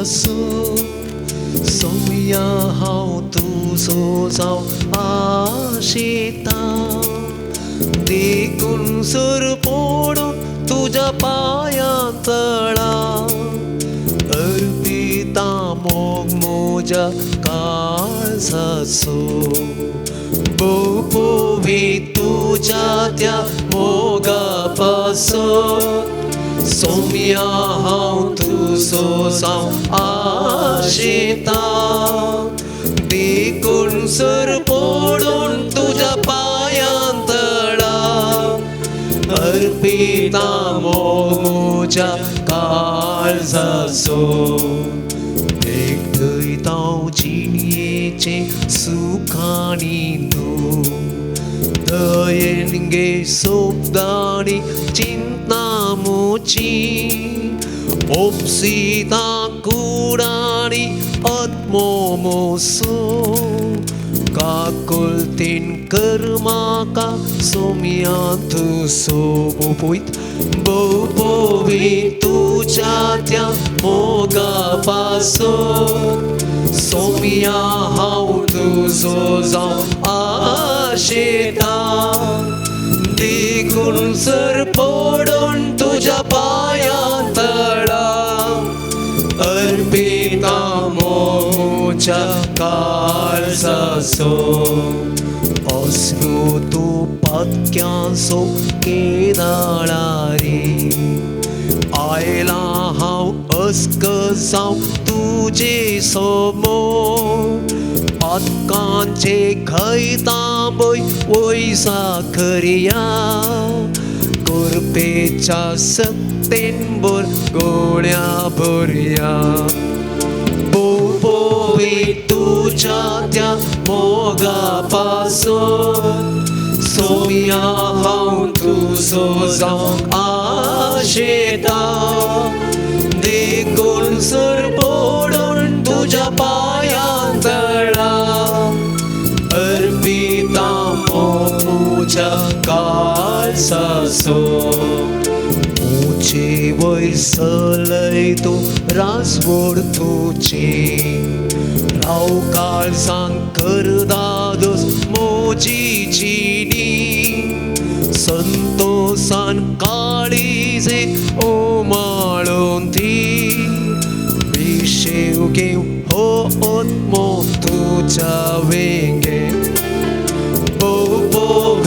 काळजासो सोम्या हांव तुजो जावं आशेता देखून सर पडून तुज्या पांयां तळा अर्पिता मोग म्हज्या काळजाचो भोव तुज्या त्या मोगा पासत सोम्या हांव तुजो जावं आशेता देखून सर पडून तुज्या पांयां तळा अर्पिता मोग म्हज्या काळजाचो देखयता जिणयेचें सुखानी तूं दयेन गे सोबदानी चिंतना मुची ओपसिता कुडानी आत्मो मोसो काकुळतीन कर म्हाका सोम्या तूं सोबोपयत भोव तुज्या त्या मोगा पासत सोम्या हांव तुजो जावं आशेता देखून सर पडून तुज्या पांयां तळा अर्पिता म्हज्या काळजाचो असलो तूं पातक्यांचो केदाळारी आयला हांव अस्क जावं तुजे समोर पातकांचे खैतांबय वयसा करया कृपेच्या सक्तेन भर गोळ्या भरया भोव तुज्या त्या मोगा पासत सोम्या हांव तुजो जावं आशेता देखून सर पडून तुज्या पांयां तळा अर्पिता म्हज्या काळजाचो उंचे वयर सलय तूं राजवड तुजी राव काळजान कर दादोस म्हजी जिणी संतोसान काळीजे उमाळून ती विशेव घेव हो आत्मो तुज्या वेंगे भोव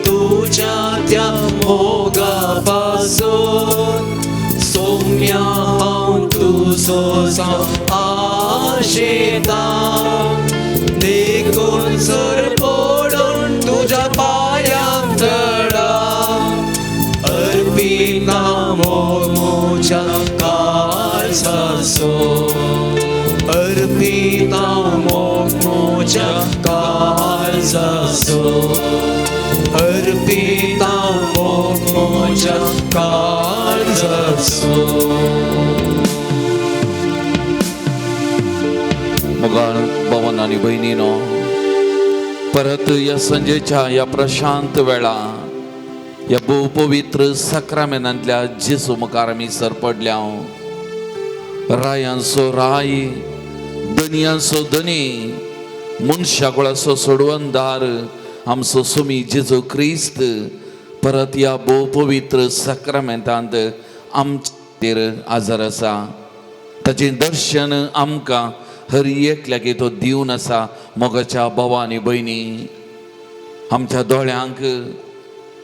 तुज्या त्या मोगा पासत सोम्या हांव तुजो जावं आशेता देखून सर पडून तुज्या पांयां तळा अर्पिता मोग म्हज्या काळजाचो अर्पिता मोग म्हज्या काळजाचो अर्पिता मोग म्हज्या काळजाचो. मोगाळ भवन आनी भयणीनो, परत ह्या संजेच्या ह्या प्रशांत वेळा ह्या भोव पवित्र साक्रामेनांतल्या जेजू मुखार आमी सरपडल्या. रायांचो राय, दनयांचो धनी, मनशाकुळाचो सोडवणदार आमचो सुमी जेजू क्रिस्त परत ह्या भोव पवित्र साक्रामेंतांत आमचे खातीर आजार आसा. ताचें दर्शन आमकां हर एकल्याक तो दिवन आसा. मोगाच्या भावा आनी भयणी, आमच्या दोळ्यांक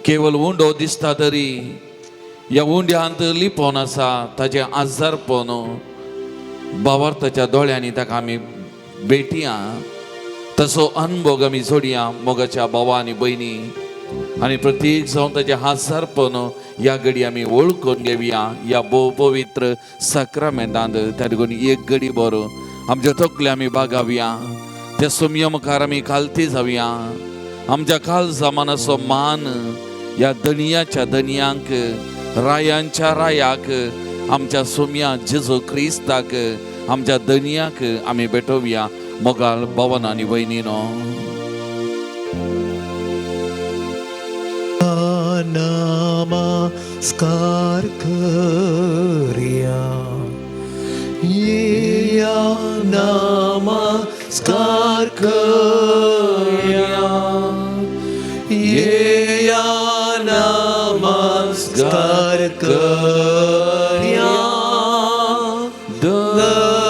केवल उंडो दिसता तरी ह्या उंड्यांत लिपोवन आसा ताचें आजारपण. भावार्थाच्या दोळ्यांनी ताका आमी भेटया, तसो अनभोग आमी जोडया मोगाच्या भावा आनी भयणी, आनी प्रत्येक जावन ताचें आजारपण ह्या घडी आमी वळखून घेवया ह्या भोव पवित्र साक्रामेंतांत. त्या देखून एक घडी बरो आमच्या तकले आमी बागावया, त्या सोमया मुखार आमी खालती जावया. आमच्या काळजा मनाचो मान ह्या दनयाच्या दनयांक, रायांच्या रायाक, आमच्या सोमया जेजू क्रिस्ताक, आमच्या दनयाक आमी भेटोवया. मोगाल भवन आनी भयणीनो, नमस्कार करया. येया नमस्कार करया धनिया.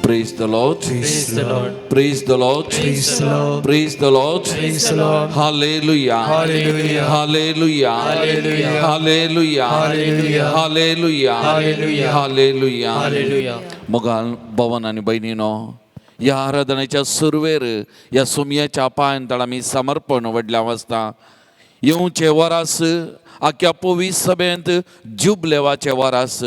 Praise the Lord. Praise the Lord. Praise the Lord. Praise the Lord. Praise the Lord. Praise the Lord. Hallelujah. Hallelujah. Hallelujah. Hallelujah. Hallelujah. Hallelujah. Hallelujah. Hallelujah. Hallelujah. Hallelujah. मोगाल भवन आनी भयणीनो, ह्या आराधनेच्या सुरवेर ह्या सुमयाच्या पांयान आमी समर्पण व्हडल्या वाचता. येवचे वरास आख्या पवीस सभेंत जुबलेवाचे वरास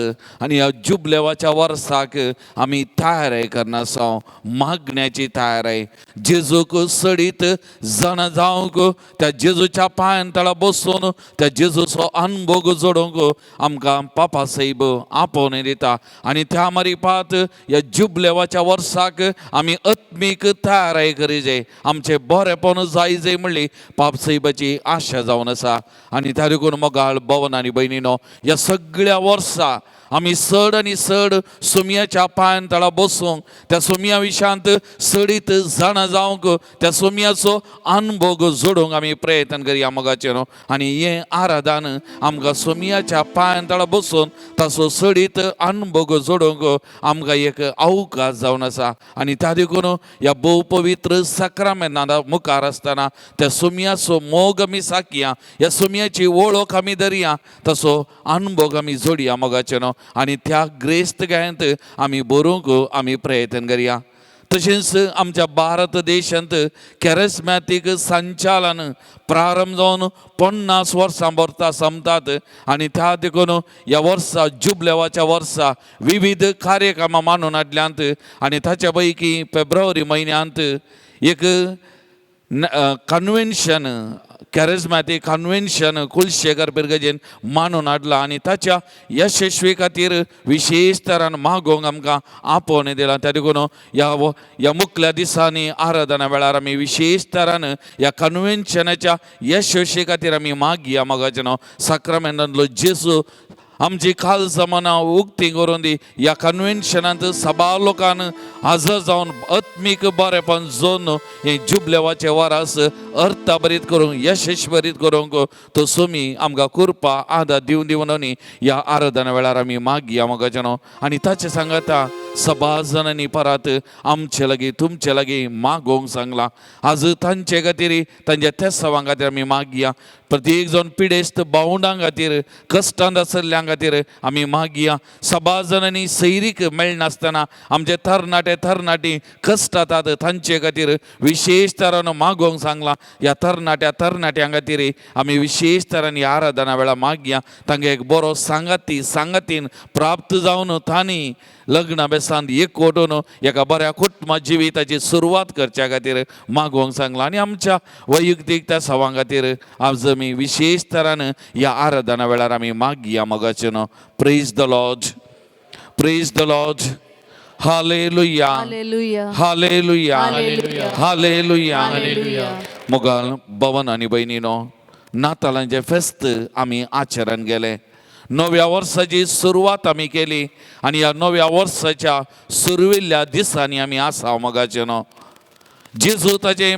आनी ह्या जुबलेवाच्या वर्साक आमी तयारी करना आसा, मागण्याची तयारी. जेजूक सडीत जाणा जावंक, त्या जेजूच्या पांयान तळा बसून त्या जेजूचो अनभोग जोडूंक आमकां पापा साहेब आपोवन दिता. आनी त्या मारिपात ह्या जुबलेवाच्या वर्साक आमी आत्मीक तयारी करी जाय, आमचें बरेपण जाय जाय म्हणली पाप साहेबाची आशा जावन आसा. आनी त्या देखून मोगाळ भवन आनी भयणीनो, ह्या सगळ्या वर्सा आमी चड आनी चड सुमयाच्या पांयान तळा बसूंक, त्या सुमया विशयांत सडीत जाणा जावंक, त्या सुमयाचो अनभोग जोडूंक आमी प्रयत्न करया मोगाचें न्हू. आनी हें आराधन आमकां सुमयाच्या पांयान तळा बसून ताचो सडीत अनभोग जोडूंक आमकां एक अवकाश जावन आसा. आनी त्या देखून ह्या भोव पवित्र साक्रामेंता मुखार आसतना त्या सुमयाचो मोग आमी साकया, ह्या सुमयाची वळख आमी धरया, तसो अनभोग आमी जोडया मोगाचें न्हू. आनी त्या ग्रेस्त गायंत आमी बरोवंक आमी प्रयत्न करया. तशेंच आमच्या भारत देशांत कॅरिस्मॅटीक संचालन प्रारंभ जावन 50 वर्सां भरता सोंपतात. आनी त्या देखून ह्या वर्सा जुबलेवाच्या वर्सा विविध कार्यक्रमां मानून हाडल्यांत. आनी ताच्या पैकी फेब्रुवारी म्हयन्यांत एक कन्वेन्शन, कॅरिस्मॅटीक कन्वेन्शन कुलशेखर पिरगजेन मानून हाडला. आनी ताच्या यशस्वी खातीर विशेश तरान मागोवंक आमकां आपोवणें दिलां. त्या देखून ह्या मुखल्या दिसांनी आराधना वेळार आमी विशेश तरान ह्या कन्वेन्शनाच्या यशस्वी खातीर आमी मागया मोगाचें न्हू. साक्रामेंतांतलो जेजू आमची खाल जमाना उक्ती करून दी. ह्या कन्वेन्शनांत सभा लोकान हजर जावन आत्मीक बरेपण जोन हें जुबलेवाचें वरास अर्थाभरीत करूंक, यशस्वरीत करूंक तो सुमी आमकां कृपा आदार दिवन दिवन न्ही ह्या आराधना वेळार आमी मागया मोगाचें न्हू. आनी ताचें सांगाता सभा जाणांनी परत आमचे लागीं तुमचे लागीं मागोवंक सांगलां. आज तांचे खातीर, तांच्या तेसावां खातीर आमी मागया. प्रत्येक जावन पिडेस्त भावंडां खातीर, कश्टांत आशिल्ल्यां खातीर आमी मागया. सभा जाणांनी सैरीक मेळनासतना आमचे तरणाटे तरणाटी कश्टातात तांचे खातीर विशेश तरान मागोवंक सांगलां. ह्या तरणाट्या तरणाट्यां खातीर आमी विशेश तरान ह्या आराधना वेळार मागया. तांकां एक बरो सांगाती सांगातीन प्राप्त जावन तांणी लग्ना बेसांत एकवटून एका बऱ्या कुटुंबा जिविताची सुरवात करच्या खातीर मागोवंक सांगलां. आनी आमच्या वैयक्तीक त्या सवां खातीर आज आमी विशेश तरान ह्या आराधना वेळार आमी मागया मोगाचें न्हू. Praise the Lord, praise the Lord. Hallelujah. Hallelujah. Hallelujah. Hallelujah. Hallelujah. Hallelujah. मोगाल भवन आनी भयणीनो, नातालांचें फेस्त आमी आचरण गेले, नव्या वर्साची सुरवात आमी केली. आनी ह्या नव्या वर्साच्या सुरविल्ल्या दिसांनी आमी आसा मोगाचें न्हू. जेजू ताचें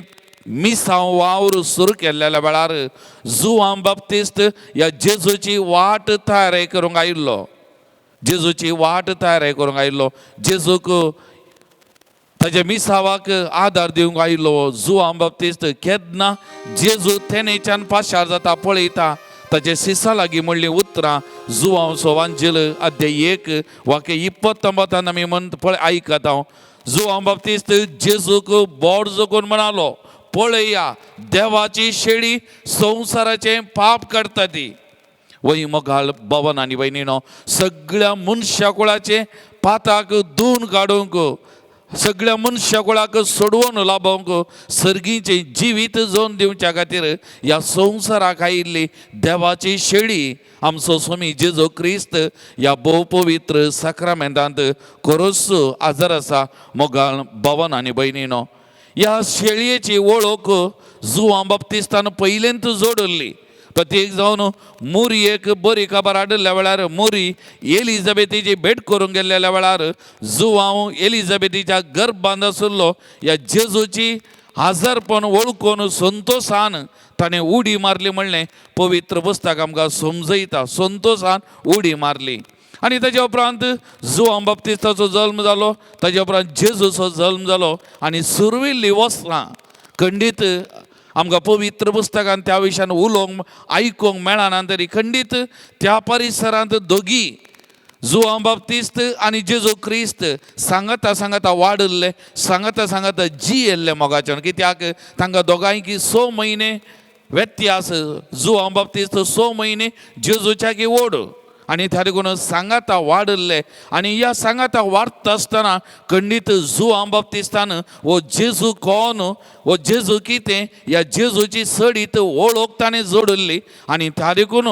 मिसांव वावर सुरू केल्ल्या वेळार जुवां बाप्तिस्त ह्या जेजूची वाट तयार करूंक आयिल्लो, जेजूची वाट तयार करूंक आयिल्लो, जेजूक ताच्या मिसावाक आदार दिवंक आयिल्लो. जुवां बाप्तिस्त केन्ना जेजू तेनेच्यान पाशार जाता पळयता, ताचे सिसा लागीं म्हणलीं उतरां जुवांचो वांजेल अध्याय 1 वाक्य 29 आमी म्हण पळय आयकता हांव. जुवां बाप्तिस्त जेजूक बोट जोखून म्हणालो, पळया देवाची शेळी संवसाराचें पाप काडटा ती. वय मोगाळ भवन आनी भयणीनो, सगळ्या मनशा कुळाचें पाताक धुवन काडूंक, सगळ्या मनशा कुळाक सोडवून लाभोवंक, सर्गीचें जिवीत जोन दिवच्या खातीर ह्या संवसाराक आयिल्ली देवाची शेळी आमचो स्वामी जेजू क्रिस्त ह्या भोव पवित्र साक्रामेंतांत खरोच आजर आसा. मोगाळ भवन आनी भयणीनो, ह्या शेळयेची वळख जुवां बाप्तिस्तान पयलेंत जोडल्ली. प्रत्येक जावन मोरी एक बरी खबर हाडिल्ल्या वेळार मोरी एलिझाबेथीची भेट करूंक गेल्ल्या वेळार जुवांव एलिझाबेथीच्या गर्भांत आशिल्लो ह्या जेजूची हाजरपण वळखून संतोशान ताणें उडी मारली म्हणलें पवित्र पुस्तक आमकां समजयता. संतोशान उडी मारली आनी ताच्या उपरांत जुवांव बाप्तिस्ताचो जल्म जालो, ताच्या उपरांत जेजूचो जल्म जालो आनी सुरविल्ली वस्त्रां खंडीत आमकां पवित्र पुस्तकान त्या विशयान उलोवंक आयकूंक मेळना तरी खंडीत त्या परिसरांत दोगी जुवांव बाप्तिस्त आनी जेजू क्रिस्त सांगाता सांगाता वाडिल्ले, सांगाता सांगाता जियेल्ले मोगाच्यान. कित्याक तांकां दोगांयकी 6 म्हयने व्यत्यास, जुवांव बाप्तिस्त 6 म्हयने जेजूच्या की ओड आनी त्या देखून सांगाता वाडिल्ले. आनी ह्या सांगाता वाडटा आसतना खंडीत जुवांव बाप्तिस्तान हो जेजू कोण, हो जेजू कितें, ह्या जेजूची सडीत वळख ताणें जोडिल्ली आनी त्या देखून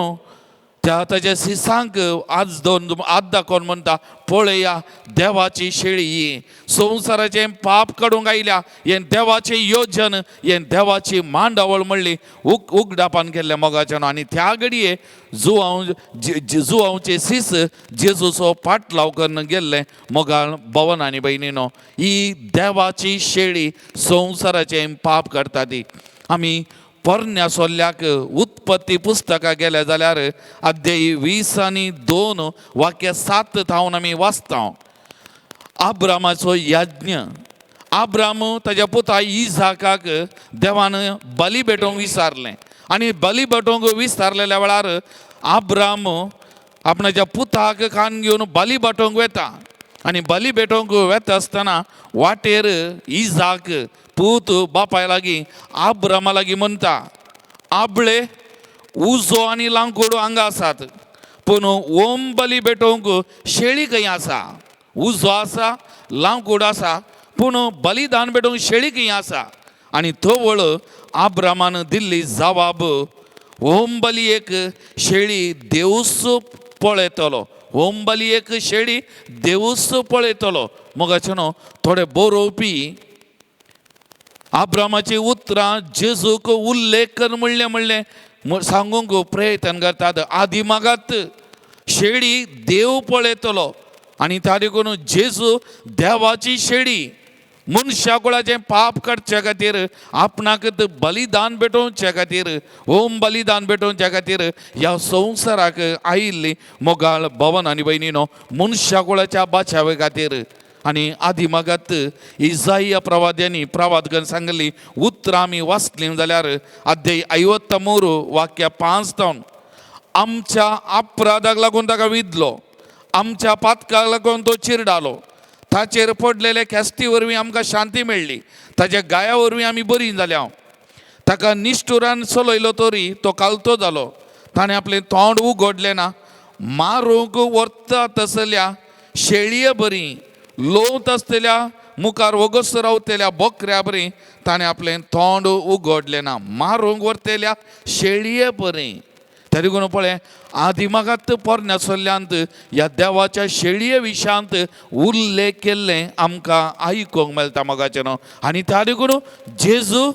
त्या ताच्या सिसांक आज दोन आज दाखोवन म्हणटा पळया देवाची शेळी ही संवसाराचें पाप काडूंक आयल्या, हें देवाचें योजन, हें देवाची मांडावळ म्हणली उगडापान केल्लें मोगाच्यान. आनी त्या घडये जुवांव जुवांवचे सीस जेजूचो पाटलाव करून गेल्लें मोगाळ भवन आनी भयणीनो. ही देवाची शेळी संवसाराचें पाप काडटा ती. आमी पोरण्या सोल्ल्याक उत्पत्ती पुस्तकां गेले जाल्यार अध्यायी 20 आनी 2 वाक्य 7 थावन आमी वाचता. आब्रामाचो यज्ञ. आब्राम ताज्या पुता इजाकाक देवान बली भेटोवंक विचारलें आनी बली भेटोवंक विचारलेल्या वेळार आब्राम आपणाच्या पुताक कान घेवन बली भेटोवंक वेता आनी बली भेटोवंक वेता आसतना वाटेर इजाक पूत बापाय लागीं आब्रामा लागीं म्हणटा, आबळे उजो आनी लांकूड हांगा आसात पूण ओम बली भेटोवंक शेळी खंय आसा? उजो आसा, लांकूड आसा, पूण बलिदान भेटोवंक शेळी खंय आसा? आनी तवळ आब्रामान दिल्ली जवाब, होम बली एक शेळी देवूच पळयतलो, होम बली एक शेळी देवूच पळयतलो. मोगाचें न्हू थोडे बरोवपी आब्रामाची उतरां जेजूक उल्लेख कर म्हणलें म्हणलें सांगूंक प्रयत्न करतात. आदी मागात शेळी देव पळयतलो आनी त्या देखून जेजू देवाची शेळी मनशा कुळाचें पाप काडचे खातीर आपणाक बलिदान भेटोवचे खातीर होम बलिदान भेटोवचे खातीर ह्या संवसाराक आयिल्ली मोगाळ भवन आनी भयणीनो मनशा कुळाच्या बाचावे खातीर. आनी आदी मागात इजाया प्रवाद्यांनी प्रवादगन सांगली उतरां आमी वाचलीं जाल्यार अध्याय 53 वाक्य 5 तावन आमच्या अपराधाक लागून ताका विदलो, आमच्या पातकाक लागून तो चिरडालो, ताचेर पडलेले ख्यास्ती वरवीं आमकां शांती मेळ्ळी, ताच्या गाया वरवीं आमी बरीं जाल्या, ताका निश्ठुरान चलयलो तरी तो कालतो जालो, ताणें आपलें तोंड उगडलें ना, मारूंक व्हरता तसल्या शेळये बरी लोवत आसतल्या मुखार वगस रावतल्या बोकऱ्या बरी ताणें आपलें तोंड उगडलें ना, मारूंक व्हरतल्या शेळये बरी. त्या देखून पळय आदिमागात पोरण्या सल्ल्यांत ह्या देवाच्या शेळये विशयांत उल्लेख केल्लें आमकां आयकूंक मेळटा मोगाचें न्हू. आनी त्या देखून जेजू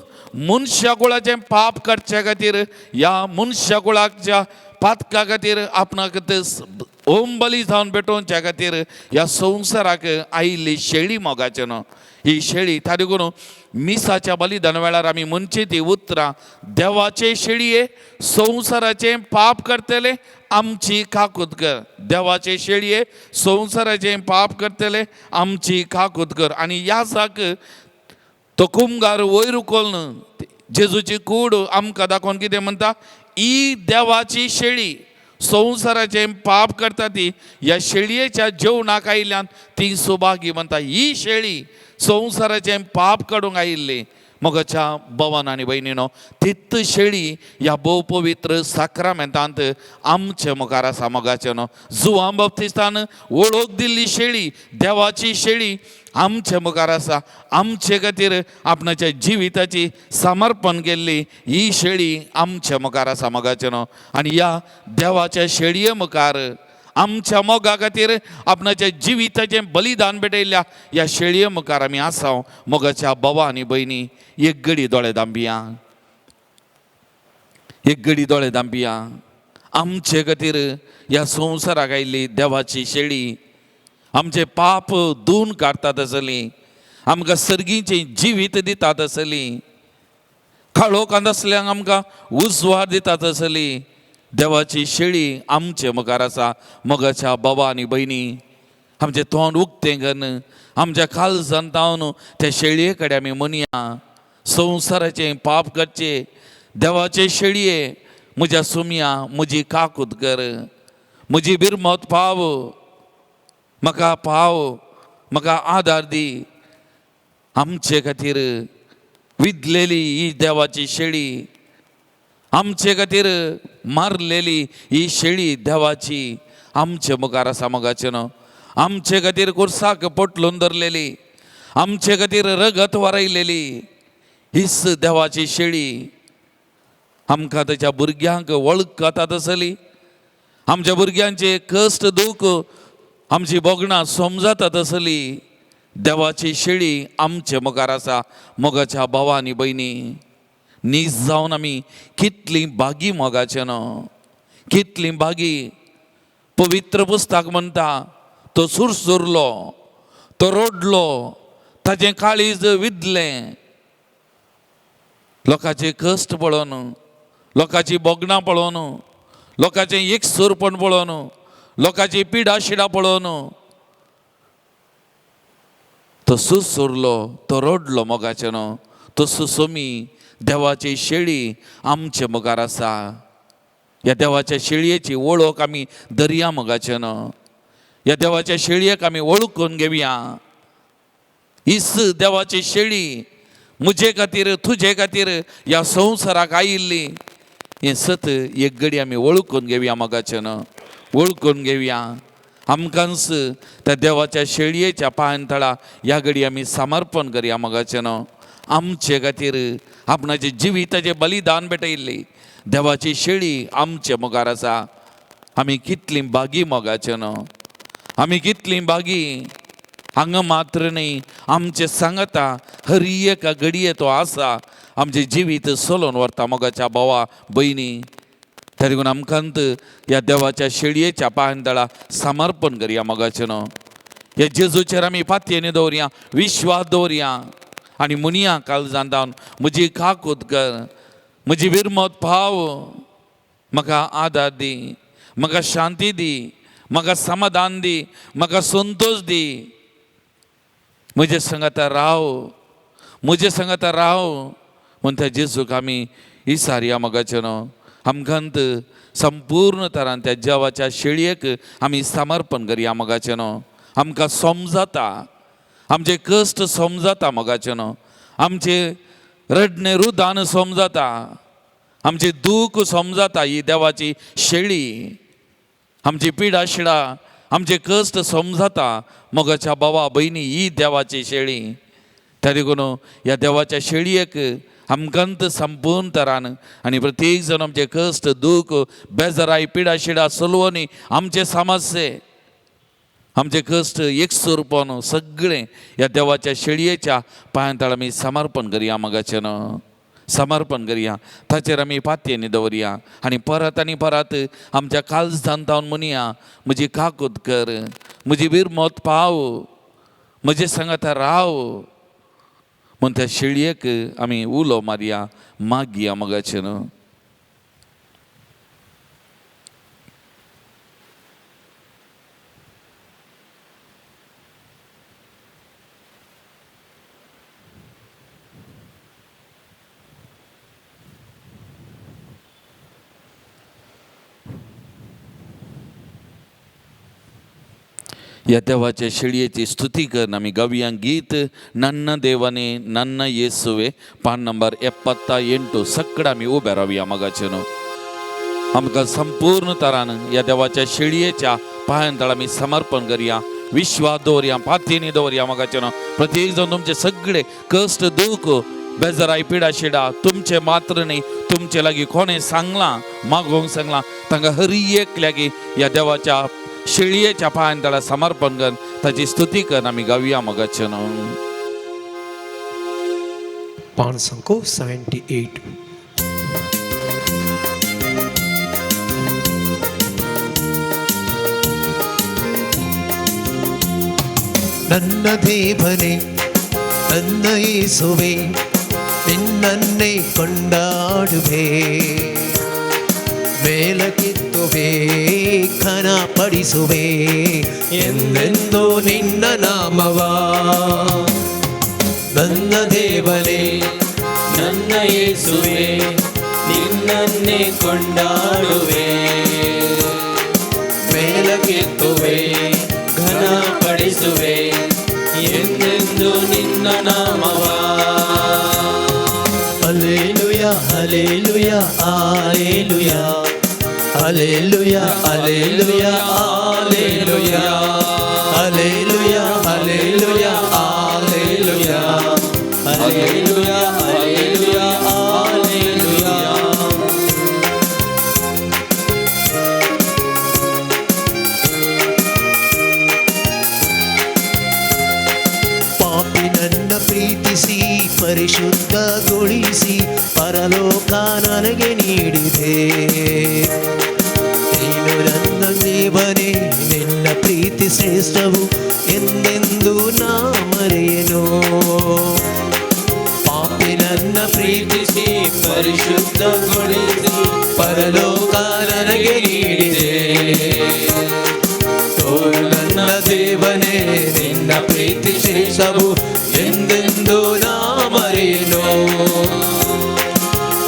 मनशा कुळाचें पाप काडचे खातीर ह्या मनशा कुळाच्या पातका खातीर आपणाक ओम बली जावन भेटोवच्या खातीर ह्या संवसाराक आयिल्ली शेळी मोगाचें न्हू. ही शेळी त्या देखून मिसाच्या बलिदान वेळार आमी म्हणची ती उतरां देवाचे शेळये संवसाराचें पाप करतले आमची काकूत कर, देवाचे शेळये संवसाराचें पाप करतले आमची काकूत कर. आनी ह्या जाक तो कुमगार वयर उखोलन जेजूची कूड आमकां दाखोवन कितें म्हणटा, ही देवाची शेळी संवसाराचें पाप करता ती ह्या शेळयेच्या जेवणाक आयिल्ल्यान ती सुभागी म्हणटा. ही शेळी संवसाराचें पाप काडूंक आयिल्ली. मोगाच्या भवन आनी भयणीनो तित शेळी ह्या भोव पवित्र साक्रामेंतांत आमचे मुखार आसा. मोगाचें न्हू जुवां बाप्तिस्तान वळख दिल्ली शेळी देवाची शेळी आमचे मुखार आसा. आमचे खातीर आपणाच्या जिविताची समर्पण केल्ली ही शेळी आमचे मुखार आसा. मोगाचें न्हू आनी ह्या देवाच्या शेळये मुखार आमच्या मोगा खातीर आपणाच्या जिविताचें बलिदान भेटयल्ल्या ह्या शेळये मुखार आमी आसा. मोगाच्या भावा आनी भयणी एक गडी दोळे दांबिया. एक घडी दोळे दांपिया. आमचे खातीर ह्या संवसाराक आयिल्ली देवाची शेळी आमचे पाप धुवन काडटात आसली, आमकां सर्गीचें जिवीत दितात आसली, काळोखांत आसल्यांक आमकां उजवाड दितात आसली. देवाची शेळी आमचे मुखार आसा. मोगाच्या बाबा आनी भयणी, आमचें तोंड उक्तें करून आमच्या काळजान तावन त्या शेळये कडेन आमी म्हणया, संवसाराचें पाप करचें देवाचे शेळये म्हज्या सुमया म्हजी काकूत कर, म्हजी बिरमत पाव, म्हाका पाव, म्हाका आदार दी. आमचे खातीर विदलेली ही देवाची शेळी, आमचे खातीर मारलेली ही शेळी देवाची आमचे मुखार आसा. मोगाचें न्हू, आमचे खातीर कुर्साक पोटलून धरलेली, आमचे खातीर रगत वारयलेली हीच देवाची शेळी आमकां ताच्या भुरग्यांक वळखतात आसली. आमच्या भुरग्यांचे कश्ट दूख आमची भोगणां समजतात आसली. देवाची शेळी आमचे मुखार आसा. मोगाच्या भावा आनी भयणी, नीज जावन आमी कितलीं भागी मोगाचें न्हू, कितलीं भागी. पवित्र पुस्तक म्हणटा, तो सुरसुरलो, तो रडलो, ताजें काळीज विदलें. लोकांचे कश्ट पळोवन, लोकांची भोगणां पळोवन, लोकांचें एकसूरपण पळोवन, लोकांची पिडा शिडा पळोवन तो सुसुरलो, तो रडलो. मोगाचें न्हू, तसो सोमी देवाची शेळी आमचे मुखार आसा. ह्या देवाच्या शेळयेची वळख आमी दर्या मोगाचें न्हू, ह्या देवाच्या शेळयेक आमी वळखून घेवया. हीच देवाची शेळी म्हजे खातीर तुजे खातीर ह्या संवसाराक आयिल्ली. हें सत एक घडी आमी वळखून घेवया मोगाचें न्हू, वळखून घेवया. आमकांच त्या देवाच्या शेळयेच्या पांयां तळा ह्या घडी आमी समर्पण करया मोगाचें न्हू. आमचे खातीर आपणाचें जिविताचें बलिदान भेटयल्ली देवाची शेळी आमचे मुखार आसा. आमी कितलीं भागी मोगाचें न्हू, आमी कितलीं भागी. हांगा मात्र न्ही, आमचे सांगता हर एका घडये तो आसा, आमचें जिवीत चलोवन व्हरता मोगाच्या भावा भयणी. तरी देखून आमकां ह्या देवाच्या शेळयेच्या पांयां तळा समर्पण करया मोगाचें न्हू. ह्या जेजूचेर आमी पातयेनी दवरया, विश्वास दवरया आनी म्हणया काळजान जावन, म्हजी काकूत कर, म्हजी विरमत पाव, म्हाका आदार दी, म्हाका शांती दी, म्हाका समाधान दी, म्हाका संतोश दी, म्हजे संगाता राव, म्हजे संगाता राव. म्हूण त्या जेजूक आमी इसारया मोगाचें न्हू. आमकां संपूर्ण तरान त्या देवाच्या शेळयेक आमी समर्पण करया मोगाचें न्हू. आमकां समजता, आमचे कश्ट समजता मोगाचें न्हू, आमचे रडणें रुदान समजता, आमचें दूख समजता. ही देवाची शेळी आमची पिडा शिडा आमचे कश्ट समजता मोगाच्या भावा भयणी. ही देवाची शेळी. त्या देखून ह्या देवाच्या शेळयेक आमकां संपूर्ण तरान आनी प्रत्येक जण आमचे कश्ट दूख बेजाराय पिडा शिडा सलवणी आमचे समस्ये आमचे कश्ट एकसूरपण सगळें ह्या देवाच्या शेळयेच्या पांयां तळा आमी समर्पण करया मोगाचें न्हू, समर्पण करया. ताचेर आमी पातयेनी दवरया आनी परत आनी परत आमच्या काळजान तावन म्हणया, म्हजी काकूत कर, म्हजी विरमत पाव, म्हजे सांगाता राव. म्हूण त्या शेळयेक आमी उलो मारया, मागया मोगाचें न्हू. ह्या देवाच्या शेळयेची स्तुती करून आमी गावया गीत नन्न देवाने नन्न येसुवे, पान नंबर 78. सगळं आमी उबे रावया मोगाचें न्हू. आमकां संपूर्ण तरान ह्या देवाच्या शेळयेच्या पांयां तळा आमी समर्पण करया, विश्वास दवरया, पातयेनी दवरया मोगाचें न्हू. प्रत्येक जण तुमचे सगळे कश्ट दूख बेजाराय पिडा शिडा तुमचे मात्र न्ही, तुमचे लागीं कोणें सांगलां मागोवंक सांगलां तांकां हर एक लागीं ह्या देवाच्या शेळयेच्या पांयां तळा समर्पण कर, ताची स्तुती कर आमी गावया मोगाचें न्हू. पान संको 78. ನನ್ನ ದೇವನೇ, ನನ್ನ ಯೇಸುವೆ, ನಿನ್ನನ್ನೇ ಕೊಂಡಾಡುವೆ, ಮೇಲಕ್ಕೆತ್ತುವೆ, ಘನಪಡಿಸುವೆ ಎಂದೆಂದೂ ನಿನ್ನ ನಾಮವ. ನನ್ನ ದೇವನೇ, ನನ್ನ ಯೇಸುವೆ, ನಿನ್ನನ್ನೇ ಕೊಂಡಾಡುವೆ, ಮೇಲಕ್ಕೆತ್ತುವೆ, ಘನಪಡಿಸುವೆ ಎಂದೆಂದು ನಿನ್ನ ನಾಮವ. Alleluia, alleluia, alleluia, alleluia, alleluia, alleluia, alleluia, alleluia, alleluia, alleluia, alleluia, alleluia. ಪಾಪಿ ನನ್ನ ಪ್ರೀತಿಸಿ ಪರಿಶುದ್ಧಗೊಳಿಸಿ ಪರಲೋಕ ನನಗೆ ನೀಡಿದೆ. ನೀನು ನನ್ನ ದೇವನೇ, ನಿನ್ನ ಪ್ರೀತಿ ಶ್ರೇಷ್ಠವು ಎಂದೆಂದೂ ನಾ ಮರೆಯನು. ಪಾಪಿ ನನ್ನ ಪ್ರೀತಿಸಿ ಪರಿಶುದ್ಧಗೊಳಿಸಿ ಪರಲೋಕ ನನಗೆ ನೀಡಿದೆ. ಓ ನನ್ನ ದೇವನೇ, ನಿನ್ನ ಪ್ರೀತಿ ಶ್ರೇಷ್ಠವು ಎಂದೆಂದೂ ನಾ ಮರೆಯನು.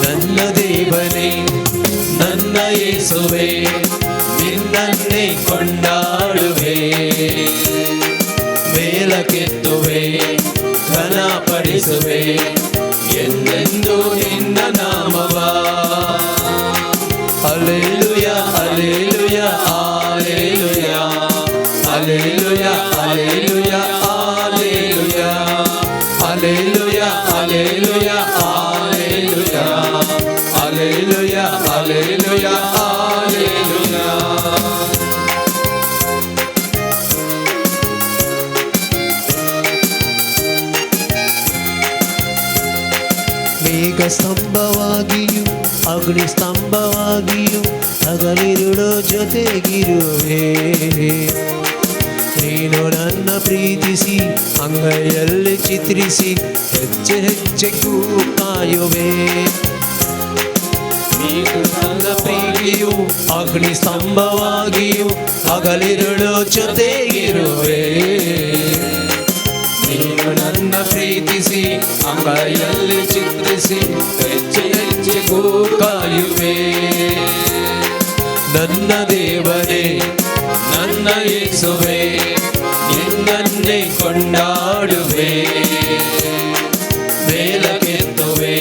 ನನ್ನ ದೇವನೇ, ನನ್ನ ಯೇಸುವೆ, ನಿನ್ನನ್ನೇ ಕೊಂಡಾಡುವೆ, ಮೇಲಕ್ಕೆತ್ತುವೆ, ಘನಪಡಿಸುವೆ ಎಂದೆಂದೂ ನಿನ್ನ ನಾಮವ. Alleluia, alleluia, alleluia, alleluia, alleluia, alleluia, alleluia, alleluia, alleluia, alleluia, alleluia, alleluia. ಮೇಘ ಸ್ತಂಭವಾಗಿಯೂ ಅಗ್ನಿ ಸ್ತಂಭವಾಗಿಯೂ ಹಗಲಿರುಳು ಜೊತೆಗಿರುವೆ. ನೀನು ನನ್ನ ಪ್ರೀತಿಸಿ ಅಂಗೈಯಲ್ಲಿ ಚಿತ್ರಿಸಿ ಹೆಜ್ಜೆ ಹೆಜ್ಜೆಗೂ ಕಾಯುವೆ. ನನ್ನ ಪ್ರೀತಿಯು ಅಗ್ನಿ ಸ್ತಂಭವಾಗಿಯೂ ಹಗಲಿರುಳು ಜೊತೆಗಿರುವೆ. ನೀನು ನನ್ನ ಪ್ರೀತಿಸಿ ಅಂಗೈಯಲ್ಲಿ ಚಿತ್ರಿಸಿ ಹೆಜ್ಜೆ ಹೆಜ್ಜೆಗೂ ಕಾಯುವೆ. ನನ್ನ ದೇವರೇ, ನನ್ನ ಯೇಸುವೆ, ನಿನ್ನನ್ನೇ ಕೊಂಡಾಡುವೆ, ಮೇಲಕ್ಕೆತ್ತುವೆ,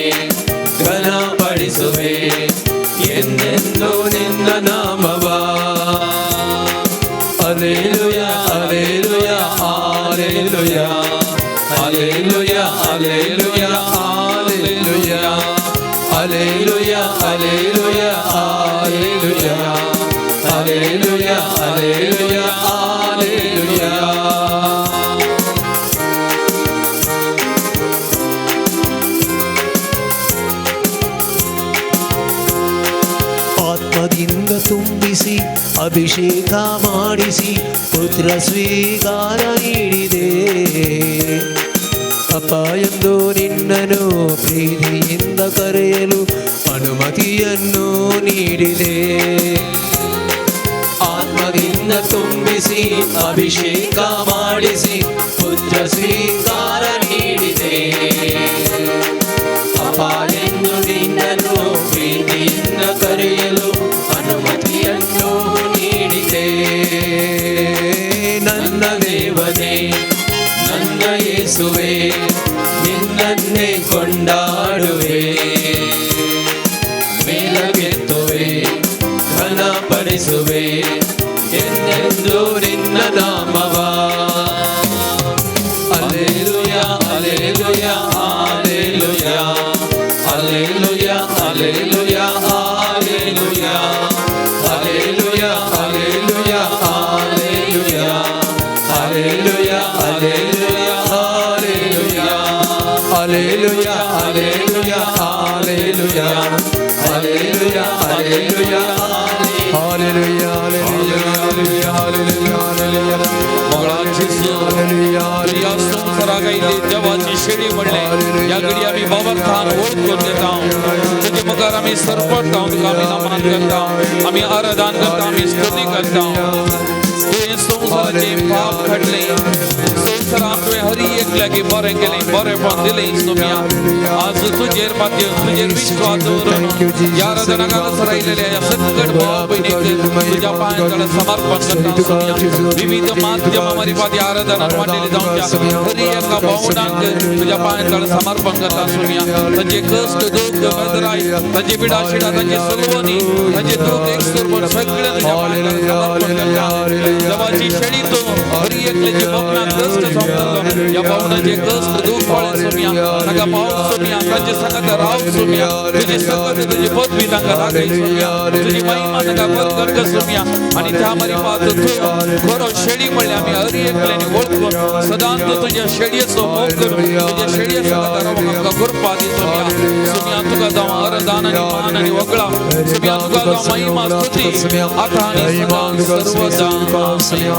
ಘನಪಡಿಸುವೆ ಎಂದೆಂದೂ ನಿನ್ನ ನಾಮವ. Alleluia, alleluia, alleluia, alleluia, alleluia, alleluia, alleluia, alleluia, alleluia, alleluia, alleluia, alleluia. ಆತ್ಮದಿಂದ ತುಂಬಿಸಿ ಅಭಿಷೇಕ ಮಾಡಿಸಿ ಪುತ್ರ ಸ್ವೀಕಾರ ನೀಡಿದೆ. ಅಪ್ಪ ಎಂದು ನಿನ್ನನು ಪ್ರೀತಿಯಿಂದ ಕರೆಯಲು ಅನುಮತಿಯನ್ನು ನೀಡಿದೆ. ಆತ್ಮದಿಂದ ತುಂಬಿಸಿ ಅಭಿಷೇಕ ಮಾಡಿಸಿ ಪುತ್ರ ಸ್ವೀಕಾರ ನೀಡಿದೆ. ಅಪ್ಪ ಎಂದು ನಿನ್ನನ್ನು ಪ್ರೀತಿಯಿಂದ ಕರೆಯಲು ಅನುಮತಿಯನ್ನು ನೀಡಿದೆ. ನನ್ನ ದೇವನೇ, ನನ್ನ ಯೇಸುವೆ, ನಿನ್ನನ್ನೇ ಕೊಂಡಾಡುವೆ, ಮೇಲಕ್ಕೆತ್ತುವೆ, ಘನಪಡಿಸುವೆ ಎಂದೆಂದೂ ನಿನ್ನ ನಾಮವ. Alleluia, alleluia, alleluia, alleluia, alleluia, alleluia, alleluia, alleluia, alleluia, alleluia, alleluia, alleluia, alleluia, alleluia, alleluia, alleluia, alleluia, alleluia, alleluia, alleluia. मोगळा जेजू, तुज्या संवसाराक आयिल्ली देवाची शेळी म्हणलें ह्या घडी आमी बाबर्थान वळखून घेता. तुजे मुखार आमी सरपडटा, तुका आमी नमन करता, आमी आराधन करता, आमी स्तुती करता. तुवें संवसाराचें पाप काडलें, संवसारांत तुवें हरी एकल्याक बरें केलें, बरेंपण दिलें सोम्या. आज तुजेर माध्यम तुजेर विश्वास दवरून ह्या आराधनाक हांगासर आयिल्ल्या ह्या सकट भाव भयणीक तुज्या पांयां तळा समर्पण करता सोम्या. विविध माध्यमां मार्फत ह्या आराधनाक मांडलेली जावच्या हरी एका भावनांक तुज्या पांयां तळा समर्पण करता सोम्या. तांचे कश्ट, दुःख, बेदराय, तांची पिडा शिडा, तांची सलवणी, तांचे दुःख एकसुरपण सगळें तुज्या पांयां तळा समर्पण करता. देवाची शेळी तूं हरी एकल्याचे भोगना कश्ट सोंपतलो. ह्या भावनाचे कश्ट दुःख पळय सोम्या, ताका पावस सोम्या, तांचे सांगात राव सोम्या. तुजी सकत तुजी पदवी तांकां दाखय सोम्या, तुजी महिमा तांकां प्रगट कर सोम्या. आनी त्या मार्फत तूं खरो शेळी म्हणल्यार आमी हरी एकल्यानी वळखून सदांच तुज्या शेळयेचो मोग करून तुज्या शेळये सांगात रावंक आमकां कृपा दी सोम्या. सोम्या तुका जावं आराधन आनी मान आनी वगळा. सोम्या तुका जावं महिमा स्तुती आतां आनी सदां सर्वदा.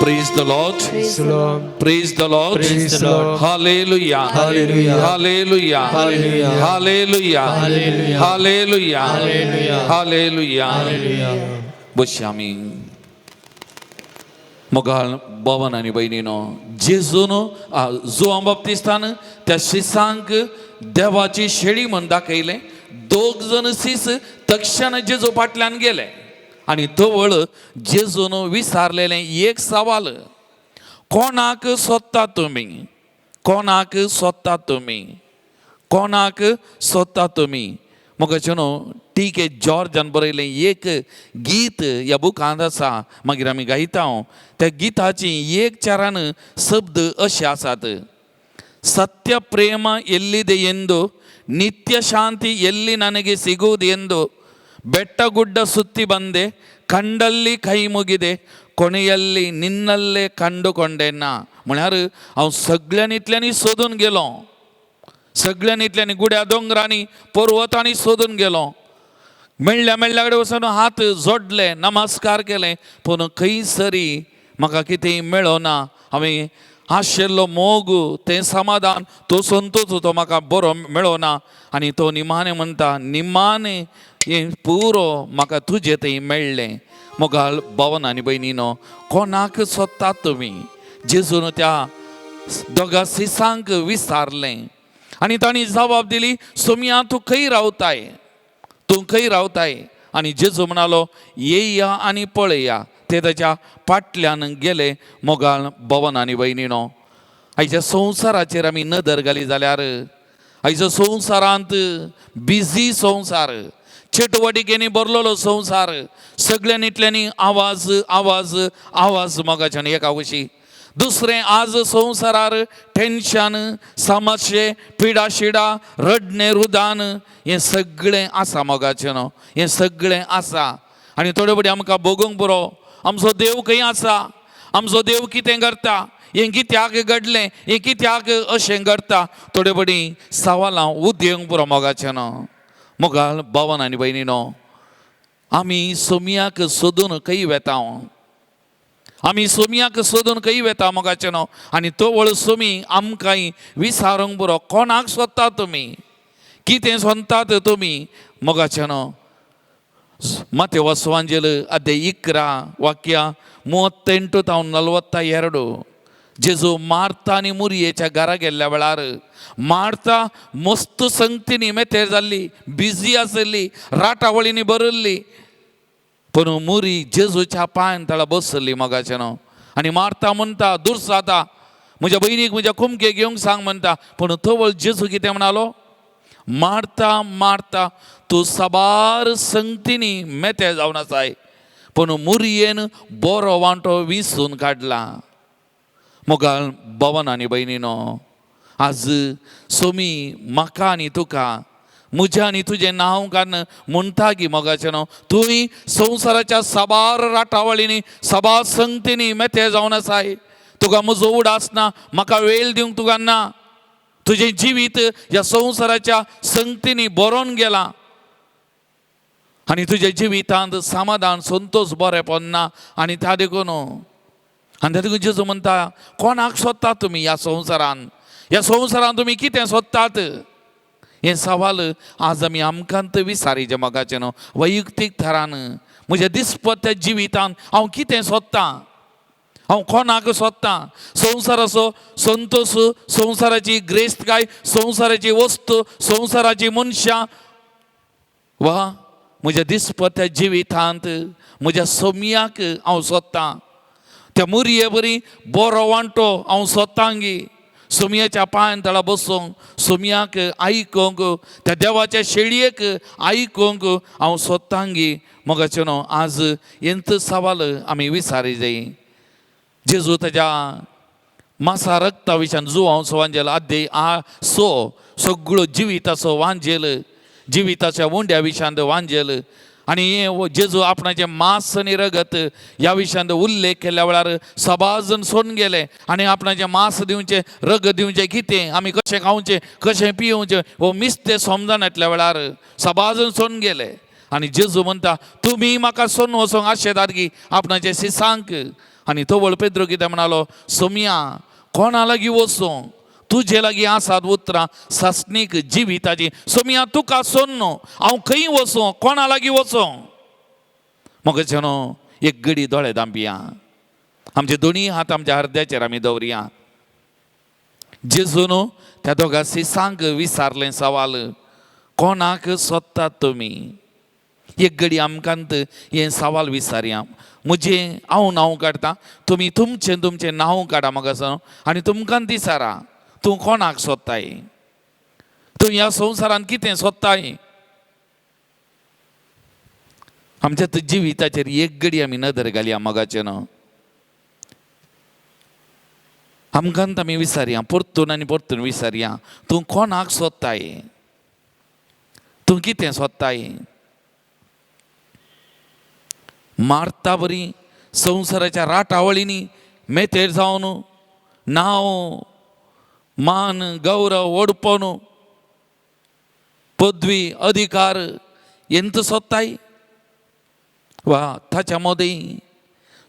Praise the Lord. Praise the Lord. Praise the Lord. Praise the Lord. Hallelujah. Hallelujah. Hallelujah. Hallelujah. Hallelujah. Hallelujah. Hallelujah. Hallelujah. Hallelujah. Hallelujah. बसया आमी. मोगाळ भवन आनी भयणीनो, जेजून जुवां बाप्तिस्तान त्या शिसांक देवाची शेळी म्हण दाखयलें. दोग जण सीस तक्षण जेजू फाटल्यान गेले आनी तवळ जेजून विचारलेलें एक सवाल, कोणाक सोदता तुमी, कोणाक सोदता तुमी, कोणाक सोदता तुमी. मोगाचे न्हू, टी के जॉर्जान बरयलें एक गीत ह्या बुकांत आसा, मागीर आमी गायता. त्या गिताची एक चारान शब्द अशे आसात. ಸತ್ಯ ಪ್ರೇಮ ಎಲ್ಲಿದೆ ಎಂದು, ನಿತ್ಯ ಶಾಂತಿ ಎಲ್ಲಿ ನನಗೆ ಸಿಗುವುದು ಎಂದು, ಬೆಟ್ಟ ಗುಡ್ಡ ಸುತ್ತಿ ಬಂದೆ, ಕಂಡಲ್ಲಿ ಕೈ ಮುಗಿದೆ, ಕೊನೆಯಲ್ಲಿ ನಿನ್ನಲ್ಲೇ ಕಂಡುಕೊಂಡೆನ. म्हळ्यार हांव सगळ्यांनी सोदून गेलो, सगळ्यांनी गुड्या दोंगरांनी पर्वतांनी सोदून गेलो. मेळ्ळ्या मेळ्ळ्या कडेन वचून हात जोडले, नमस्कार केले, पूण खंयसरी म्हाका कितेंय मेळना. हांवें आशिल्लो मोग, तें समाधान, तो संतोष तो म्हाका बरो मेळना. आनी तो निमाणें म्हणटा, निमाणें हें पुरो म्हाका तुजें थंय मेळ्ळें. मोगाळ भवन आनी भयणीनो, कोणाक सोदतात तुमी? जेजून त्या दोगा सिसांक विचारलें आनी तांणी जबाब दिली, सोमया तूं खंय रावताय, तूं खंय रावताय? आनी जेजू म्हणालो, येया आनी पळया. ते ताच्या फाटल्यान गेले. मोगाळ भवन आनी भयणीनो, आयच्या संवसाराचेर आमी नदर घाली जाल्यार आयच्या संवसारांत बिजी संवसार, चटवटिकेनी भरलेलो संवसार, सगळ्यांनी इतल्यांनी आवाज आवाज आवाज मोगाच्यान एका कुशी. दुसरें, आज संवसारार टेन्शन, समस्ये, पिडा शिडा, रडणें, रुदान हें सगळें आसा मोगाचें न्हू, हें सगळें आसा. आनी थोडे फावटी आमकां भोगूंक पुरो, आमचो देव खंय आसा, आमचो देव कितें करता, हें कित्याक घडलें, हें कित्याक अशें घडटा, थोडे फावटी सवालां उद्योग पुरो मोगाचें न्हू. मोगाळ भावान आनी भयणीनो, आमी सोमयाक सोदून खंय वेता, आमी सोमयाक सोदून खंय वेता मोगाचें न्हू. आनी तवळ सोमी आमकांय विचारूंक पुरो, कोणाक सोदता तुमी, कितें सोदतात तुमी? मोगाचें न्हू, ಮಾತೆವ ಸುವಾಂಜಲ್ ಅದೇ 11 ವಾಕ್ಯ 38 ತಾವು 42. जेजू मार्ता आनी मुरयेच्या घरा गेल्ल्या वेळार मार्ता मस्त संगतीनी मेतेर जाल्ली, बिजी आसली, राटावळींनी भरिल्ली, पूण मुरी जेजूच्या पांयान तळा बसली मोगाचें न्हू. आनी मार्ता म्हणटा, दुर्साता म्हज्या भयणीक म्हज्या कुमके घेवंक सांग म्हणटा. पूण तवळ जेजू कितें म्हणालो? मार्ता मार्ता, तूं साबार संगतीनी मेते जावन आसाय, पूण मुरयेन बरो वांटो विसून काडला. मोगाळ भवन आनी भयणीनो, आज सोमी म्हाका आनी तुका, म्हजें आनी तुजें नांव काडून म्हणटा की मोगाचें न्हू, तुवें संवसाराच्या साबार राटावळींनी साबार संगतींनी मेते जावन आसाय. तुका म्हजो उडास ना, म्हाका वेळ दिवंक तुका ना. तुजें जिवीत ह्या संवसाराच्या संगतींनी बरोवन गेलां. आनी तुज्या जिवितांत समाधान संतोष बरेपण ना. आनी त्या देखून आनी त्या देखून जेजू म्हणटा कोणाक सोदतात तुमी ह्या संवसारान, ह्या संवसारान तुमी कितें सोदतात? हें सवाल आज आमी आमकां विसारीचें मोगाचें न्हू. वैयक्तीक थरान म्हज्या दिसपट्ट्या जिवितांत हांव कितें सोदतां, हांव कोणाक सोदतां? संवसाराचो संतोश, संवसाराची ग्रेस्तकाय, संवसाराची वस्तू, संवसाराची मनशां, वा म्हज्या दिसपट्ट्या जिवितांत म्हज्या सोम्याक हांव सोदतां. त्या मुरये बरी बरो वांटो हांव सोदतांगी, सोमयाच्या पांयान तळा बसूंक, सोमयाक आयकूंक, त्या देवाच्या शेळयेक आयकूंक हांव सोदतांगी. मोगाचें न्हू आज हेंच सवाल आमी विसारी जाय. जेजू ताज्या मासा रक्ता विशयान जुवांचो वांजेल आद्य आ सो सगळो जिविताचो वांजेल, जिविताच्या उंड्या विशयांत वांजेल. आनी हें जेजू आपणाचें मांस आनी रगत ह्या विशयांत उल्लेख केल्या वेळार सबाजन सोडून गेले आनी आपणाचें मांस दिवचें रगत दिवचें कितें, आमी कशें खावचें कशें पिवचें हो मिस्ते समजना वेळार सबाजन सोडून गेले. आनी जेजू म्हणटा तुमी म्हाका सोडून वचोंक आशेतात की आपणाचे सिसांक. आनी तवळ पेद्रो कितें म्हणालो, सोमया कोणा लागीं वचूं, तुजे लागीं आसात उतरां सासणीक जिविताची, सोमया तुका सोडून हांव खंय वचूं, कोणा लागीं वचूं? म्हाका न्हू एक गडी दोळे दांपया, आमचे दोनी हात आमच्या अर्द्याचेर आमी दवरया. जेजू न्हू त्या दोगा सिसांक विचारलें सवाल, कोणाक सोदतात तुमी? एक गडी आमकां हें सवाल विचारया. म्हजें हांव नांव काडटा, तुमी तुमचें तुमचें नांव काडा म्हाका आनी तुमकां विचारा, तूं कोणाक सोदताय, तूं ह्या संवसारांत कितें सोदताय? आमच्या जिविताचेर एक गडी आमी नदर घालया मोगाचें न्हू. आमकां आमी विचारया परतून आनी परतून विचारया, तूं कोणाक सोदताय, तूं कितें सोदताय? मारता बरी संवसाराच्या राटावळींनी मेतेर जावन नांव मान गौरव ओडपण पदवी अधिकार हेंच सोदताय? वा ताच्या मदीं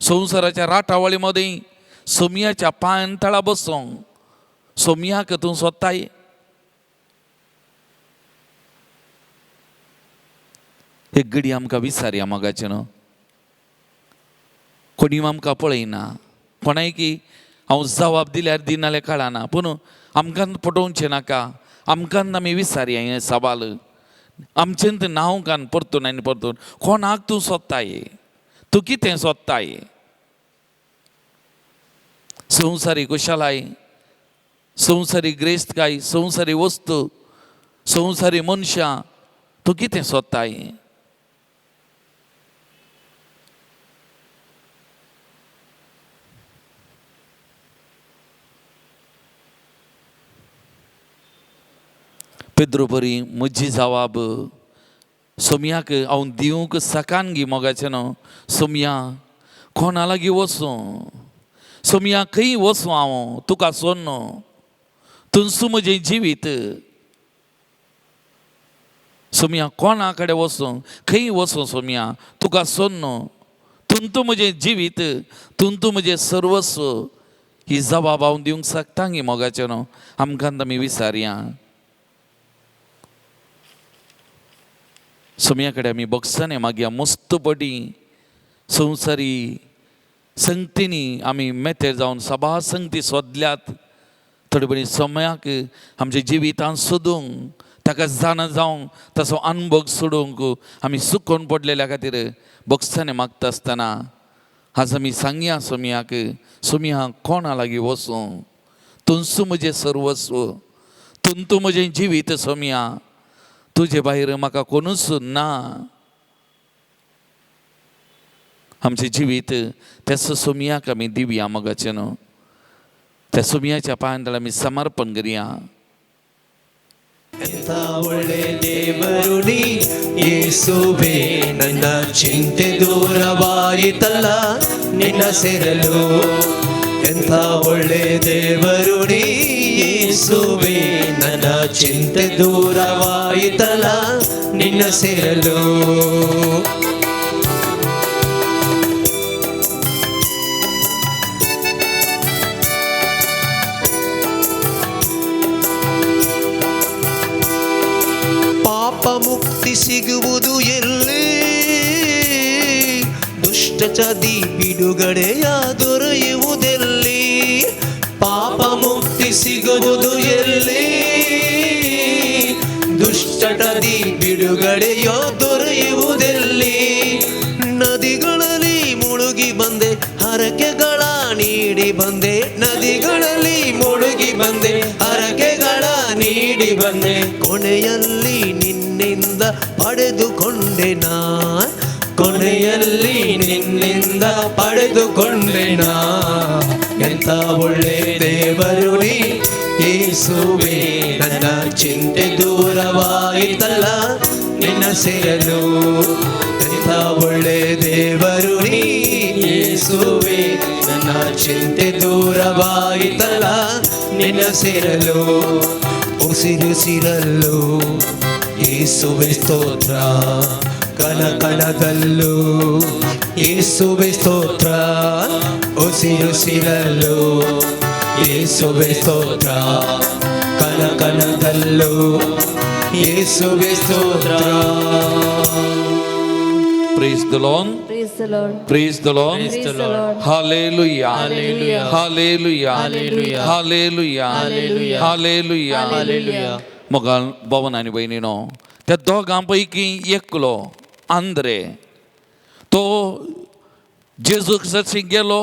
संवसाराच्या राटावळी मदीं सोमयाच्या पांयान तळा बसूंक सोमयाक तूं सोदताय? एक गडी आमकां विचारया मोगाचें न्हू. कोणी आमकां पळयना, कोणाय की हांव जबाब दिल्यार दिनाल्यार कळना, पूण आमकां पटोवचें नाका, आमकां आमी विचारया हें सवाल. आमचें नांव कान परतून आनी परतून, कोणाक तूं सोदताय, तूं कितें सोदताय? संवसारी कुशलाय, संवसारी ग्रेस्तकाय, संवसारी वस्तू, संवसारी मनशां, तूं कितें सोदताय? पेद्रो बरी म्हजी जवाब सोमयाक हांव दिवंक सकान गी मोगाचें न्हू. सोमया कोणा लागीं वचूं, सोमया खंय वचूं हांव तुका सोडून, तुमचो म्हजें जिवीत. सोमया कोणा कडेन वचूं, खंय वचूं सोमया तुका सोडून, तूं म्हजें जिवीत, तूं म्हजें सर्वस्व. ही जबाब हांव दिवंक शकता गी मोगाचें न्हू. आमकां आमी विचारया. सोमया कडेन आमी बक्षाने मागया मस्त पटी संवसारी संगतींनी आमी मेतेर जावन सभा संगती सोदल्यात. थोडे बरी सोमयाक आमच्या जिवितांत सोदूंक, ताका जाणा जावंक, ताचो अनुभव सोडूंक आमी सुकोवन पडलेल्या खातीर बक्षाने मागता आसतना आज आमी सांगया सोमयाक, सोमया कोणा लागीं वचूं, तुमचो म्हजें सर्वस्व, तूं म्हजें जिवीत सोमया, तुजे भायर म्हाका कोणूच ना. आमचें जिवीत त्याच सोमयाक आमी दिवया मोगाचें न्हू. त्या सोमयाच्या पांयान आमी समर्पण करया. ಎಂಥ ಒಳ್ಳೆ ದೇವರು ನೀ ಯೇಸುವೇ, ನನ್ನ ಚಿಂತೆ ದೂರವಾಯಿತಲ್ಲ ನಿನ್ನ ಸೇರಲು. ಎಂಥ ಒಳ್ಳೆ ದೇವರು ನೀ ಯೇಸುವೆ, ನನ್ನ ಚಿಂತೆ ದೂರವಾಯಿತಲ್ಲ ನಿನ್ನ ಸೇರಲು. ಪಾಪ ಮುಕ್ತಿ ಸಿಗುವುದು ಎಲ್ಲಿ, ದುಷ್ಟ ಚದಿ ಬಿಡುಗಡೆಯ ದೊರೆಯುವುದೆಲ್ಲಿ? ಪಾಪ ಮುಕ್ತಿ ಸಿಗುವುದು ಎಲ್ಲಿ, ದುಷ್ಟಟದಿ ಬಿಡುಗಡೆಯೋ ದೊರೆಯುವುದೆಲ್ಲಿ? ನದಿಗಳಲ್ಲಿ ಮುಳುಗಿ ಬಂದೆ, ಹರಕೆಗಳ ನೀಡಿ ಬಂದೆ, ನದಿಗಳಲ್ಲಿ ಮುಳುಗಿ ಬಂದೆ, ಹರಕೆಗಳ ನೀಡಿ ಬಂದೆ, ಕೊನೆಯಲ್ಲಿ ನಿನ್ನಿಂದ ಪಡೆದುಕೊಂಡೆನಾ, ಕೊನೆಯಲ್ಲಿ ನಿನ್ನಿಂದ ಪಡೆದುಕೊಂಡೆನಾ. ಎಂಥ ಒಳ್ಳೆ ದೇವರು ನೀ ಯೇಸುವೆ, ನನ್ನ ಚಿಂತೆ ದೂರವಾಯಿತಲ್ಲ ನಿನ್ನ ಸೇರಲು. ಎಂಥ ಒಳ್ಳೆ ದೇವರು ನೀ ಯೇಸುವೆ, ನನ್ನ ಚಿಂತೆ ದೂರವಾಯಿತಲ್ಲ ನಿನ್ನ ಸೇರಲು. ಉಸಿರುಸಿರಲ್ಲೂ ಯೇಸುವೆ ಸ್ತೋತ್ರ, ಕಣ ಕಣದಲ್ಲೂ ಯೇಸುವೆ ಸ್ತೋತ್ರ, ಉಸಿರುಸಿರಲ್ಲೂ ಯೇಸುವೆ ಸ್ತೋತ್ರ, ಕಣ ಕಣದಲ್ಲೂ ಯೇಸುವೆ ಸ್ತೋತ್ರ. Praise the Lord. Praise the Lord. Praise the Lord. Praise the Lord. Hallelujah. Hallelujah. Hallelujah. Hallelujah. Hallelujah. Hallelujah. Hallelujah. Hallelujah. मोगाल भवन आनी भयणीनो, त्या दोगां पैकी एकलो आंद्रे तो जेजूक सरशी गेलो,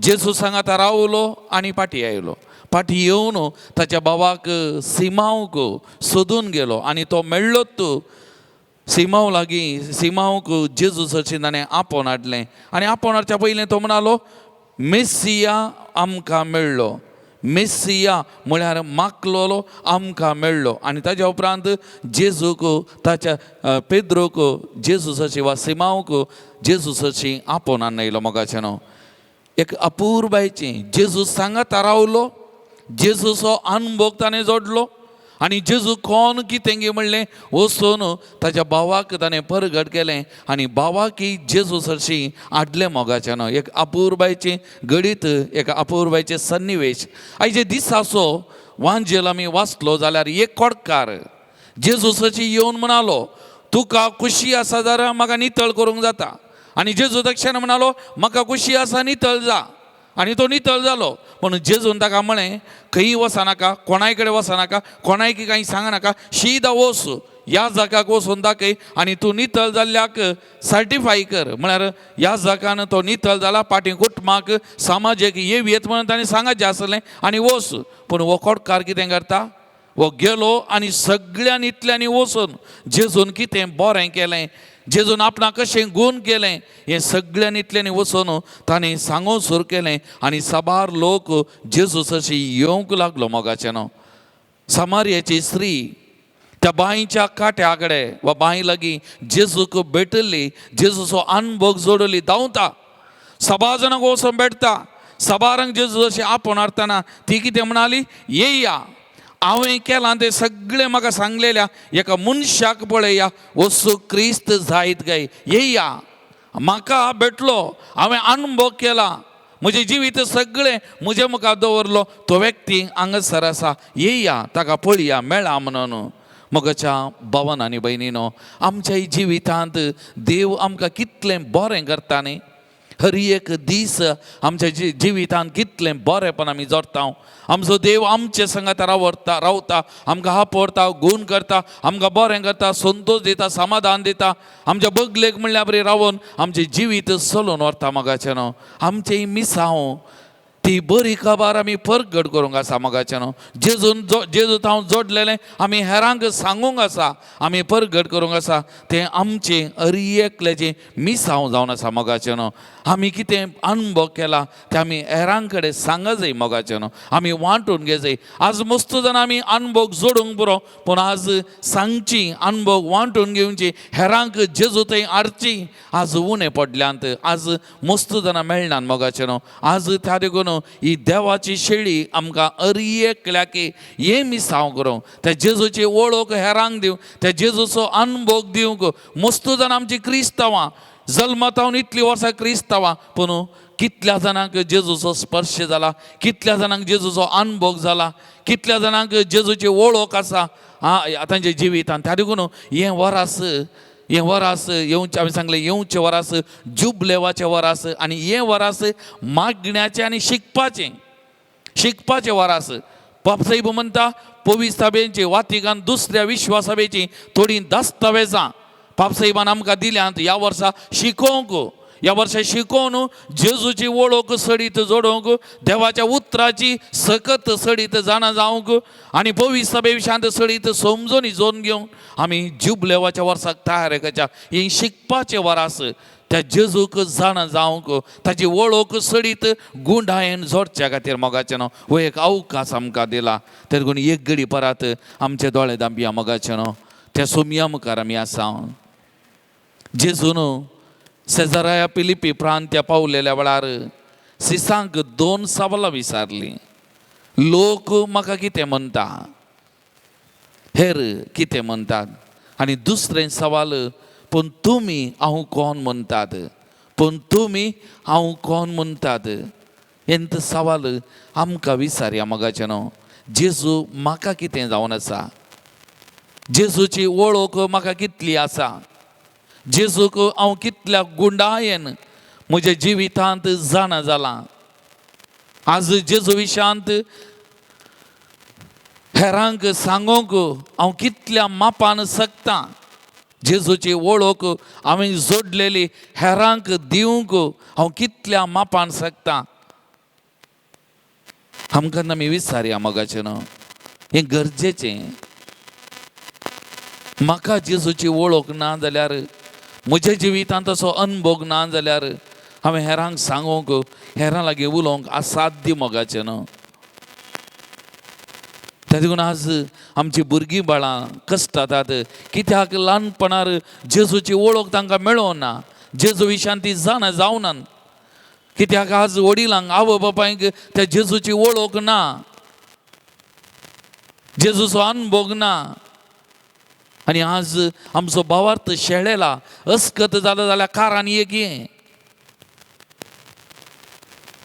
जेजू सांगाता रावलो आनी फाटीं आयलो. फाटीं येवन ताच्या भावाक सिमांवक सोदून गेलो आनी तो मेळ्ळोच. सिमांव लागीं सिमांवक जेजू सरशी ताणें आपोवन हाडलें आनी आपोवन हाडच्या पयलीं तो म्हणालो, मेस्सिया आमकां मेळ्ळो, मेस्सिया म्हळ्यार माकलोलो आमकां मेळ्ळो. आनी ताज्या उपरांत जेजूक ताच्या पेद्रोक जेजू सरशी वा सिमांवक जेजू सरशी आपोवन हाडून येयलो. मोगाचें न्हू एक अपुरबायचें, जेजू सांगाता रावलो, जेजूचो अनभोग ताणें जोडलो आनी जेजू कोण कितें गे म्हणलें वचून ताच्या भावाक ताणें परगट केलें आनी भावाकी जेजू सरशी आडलें. मोगाचें न्हू एक अपुरबायचें घडीत, एक अपुरबायचें सन्निवेश. आयचे दिसाचो वांजेल आमी वाचलो जाल्यार एक कोडकार जेजू सरशी येवन म्हणालो, तुका खुशी आसा जाल्यार म्हाका नितळ करूंक जाता. आनी जेजू दक्षान म्हणालो, म्हाका खुशी आसा, नितळ जा. आनी तो नितळ जालो. पूण जेजून ताका म्हळें, खंय वचनाका, कोणाय कडेन वचनाका, कोणायकी कांय सांगनाका, शीदा वच, ह्या जाग्याक वचून दाखय आनी तूं नितळ जाल्ल्याक सर्टिफाय कर. म्हळ्यार ह्या जागान तो नितळ जाला, फाटीं कुटुंबाक समाजेक येवयेत म्हणून ताणें सांगाचें आसलें आनी वच. पूण हो कोटकार कितें करता, हो गेलो आनी सगळ्यान इतल्यांनी वचून जेजून कितें बरें केलें, जेजून आपणाक कशें गूण केलें हें सगळ्यान इतल्यांनी वचून ताणें सांगूंक सुरू केलें आनी साबार लोक जेजू सरशी येवंक लागलो. मोगाचें न्हू समारयाची स्त्री त्या बांयच्या काट्या कडेन वा बांय लागीं जेजूक भेटिल्ली, जेजूचो अनभोग जोडली, धांवता सभा जाणांक वचून भेटता, सबारांक जेजू अशें आपोवन हाडटना ती कितें म्हणाली, येया हांवें केलां तें सगळें म्हाका सांगलेल्या एका मनशाक पळया, वसू क्रिस्त जायत काय, येया म्हाका भेटलो, हांवें अनुभव केला, म्हजें जिवीत सगळें म्हजे मुखार दवरलो, तो व्यक्ती हांगासर आसा, येया ताका पळया मेळा म्हणून. मोगाच्या भावान आनी भयणीनो, आमच्या जिवितांत देव आमकां कितलें बरें करता न्ही, हर एक दीस आमच्या जिवितांत कितलें बरेंपण आमी जोडटा. आमचो देव आमचे संगात रावता रावता, आमकां हापवरता, गूण करता, आमकां बरें करता, संतोश दिता, समाधान दिता, आमच्या बगलेक म्हणल्यार बरी रावन आमचें जिवीत चलोवन व्हरता. मोगाचें न्हू आमचें मिसांव ती बरी खबर आमी परगट करूंक आसा. मोगाचें न्हू जेजून जेजू हांव जोडलेलें आमी हेरांक सांगूंक आसा, आमी परगट करूंक आसा, तें आमचें हर एकल्याचें मिसांव जावन आसा. मोगाचें न्हू आमी कितें अनुभव केला तें आमी हेरां कडेन सांग जाय. मोगाचें न्हू आमी वांटून घेजाय. आज मस्त जाणां आमी अनुभव जोडूंक पुरो, पूण आज सांगची, अनुभव वांटून घेवची, हेरांक जेजू थंय हाडची आज उणें पडल्यांत, आज मस्त जाणां मेळनात. मोगाचें न्हू आज त्या देखून ही देवाची शेळी आमकां अरयेकल्याकी हें मिसांव करूंक, त्या जेजूची वळख हेरांक दिवंक, त्या जेजूचो अनभोग दिवंक. मस्त जाण आमची क्रिस्तांवां जल्मतावन इतलीं वर्सां क्रिस्तांवां, पूण कितल्या जाणांक जेजूचो स्पर्श जाला, कितल्या जाणांक जेजूचो अनभोग जाला, कितल्या जाणांक जेजूची वळख आसा तांच्या जिवितान. त्या देखून हें वरास, हें वरास येवचें, आमी सांगलें येवचें वरास जुबलेवाचें वरास, आनी हें वरास मागण्याचें आनी शिकपाचें, शिकपाचें वरास. पापसाहेब म्हणटा पवित्र वातिकान दुसऱ्या विश्वासभेची थोडीं दस्तावेजां पापसाहेबान आमकां दिल्यांत ह्या वर्सा शिकोवंक, ह्या वर्सा शिकोवन जेजूची वळख सडीत जोडोवंक, देवाच्या उतराची सकत सडीत जाणा जावंक आनी पवित्र सभे विशयांत सडीत समजून जोडून घेवंक आमी जुबलेवाच्या वर्साक तयार करच्या. हें शिकपाचें वरास, त्या जेजूक जाणा जावंक, ताची वळख सडीत गुंडायेन जोडच्या खातीर मोगाचें न्हू हो एक अवकाश आमकां दिला. तें देखून एक घडी परत आमचे दोळे दांपया मोगाचें न्हू त्या सोमया मुखार आमी आसा. जेजून सेजाराया पिलिपी प्रांत्या पावलेल्या वेळार सिसांक 2 सवालां विचारलीं. लोक म्हाका कितें म्हणटा, हेर कितें म्हणटात, आनी दुसरें सवाल पूण तुमी हांव कोण म्हणटात, पूण तुमी हांव कोण म्हणटात. हें सवाल आमकां विचारया मोगाचें न्हू. जेजू म्हाका कितें जावन आसा, जेजूची वळख म्हाका कितली आसा, जेजूक हांव कितल्या गुंडायेन म्हज्या जिवितांत जाणा जालां. आज जेजू विशयांत हेरांक सांगूंक हांव कितल्या मापान शकता, जेजूची वळख हांवें जोडलेली हेरांक दिवंक हांव कितल्या मापान शकता. आमकां आमी विचारया मोगाचें न्हू, हें गरजेचें. म्हाका जेजूची वळख ना जाल्यार, म्हज्या जिवितांत तसो अनभोग ना जाल्यार हांवें हेरांक सांगूंक, हेरां लागीं उलोवंक असाध्य मोगाचें न्हू. त्या देखून आज आमची भुरगीं बाळां कश्टातात कित्याक ल्हानपणार जेजूची वळख तांकां मेळोना, जेजू विशयान ती जाणा जावना. कित्याक आज वडिलांक आवय बापायक त्या जेजूची वळख ना, जेजूचो अनभोग ना. आनी आज आमचो भावार्थ शेळेला, अस्कत जाला जाल्यार कारान एक हें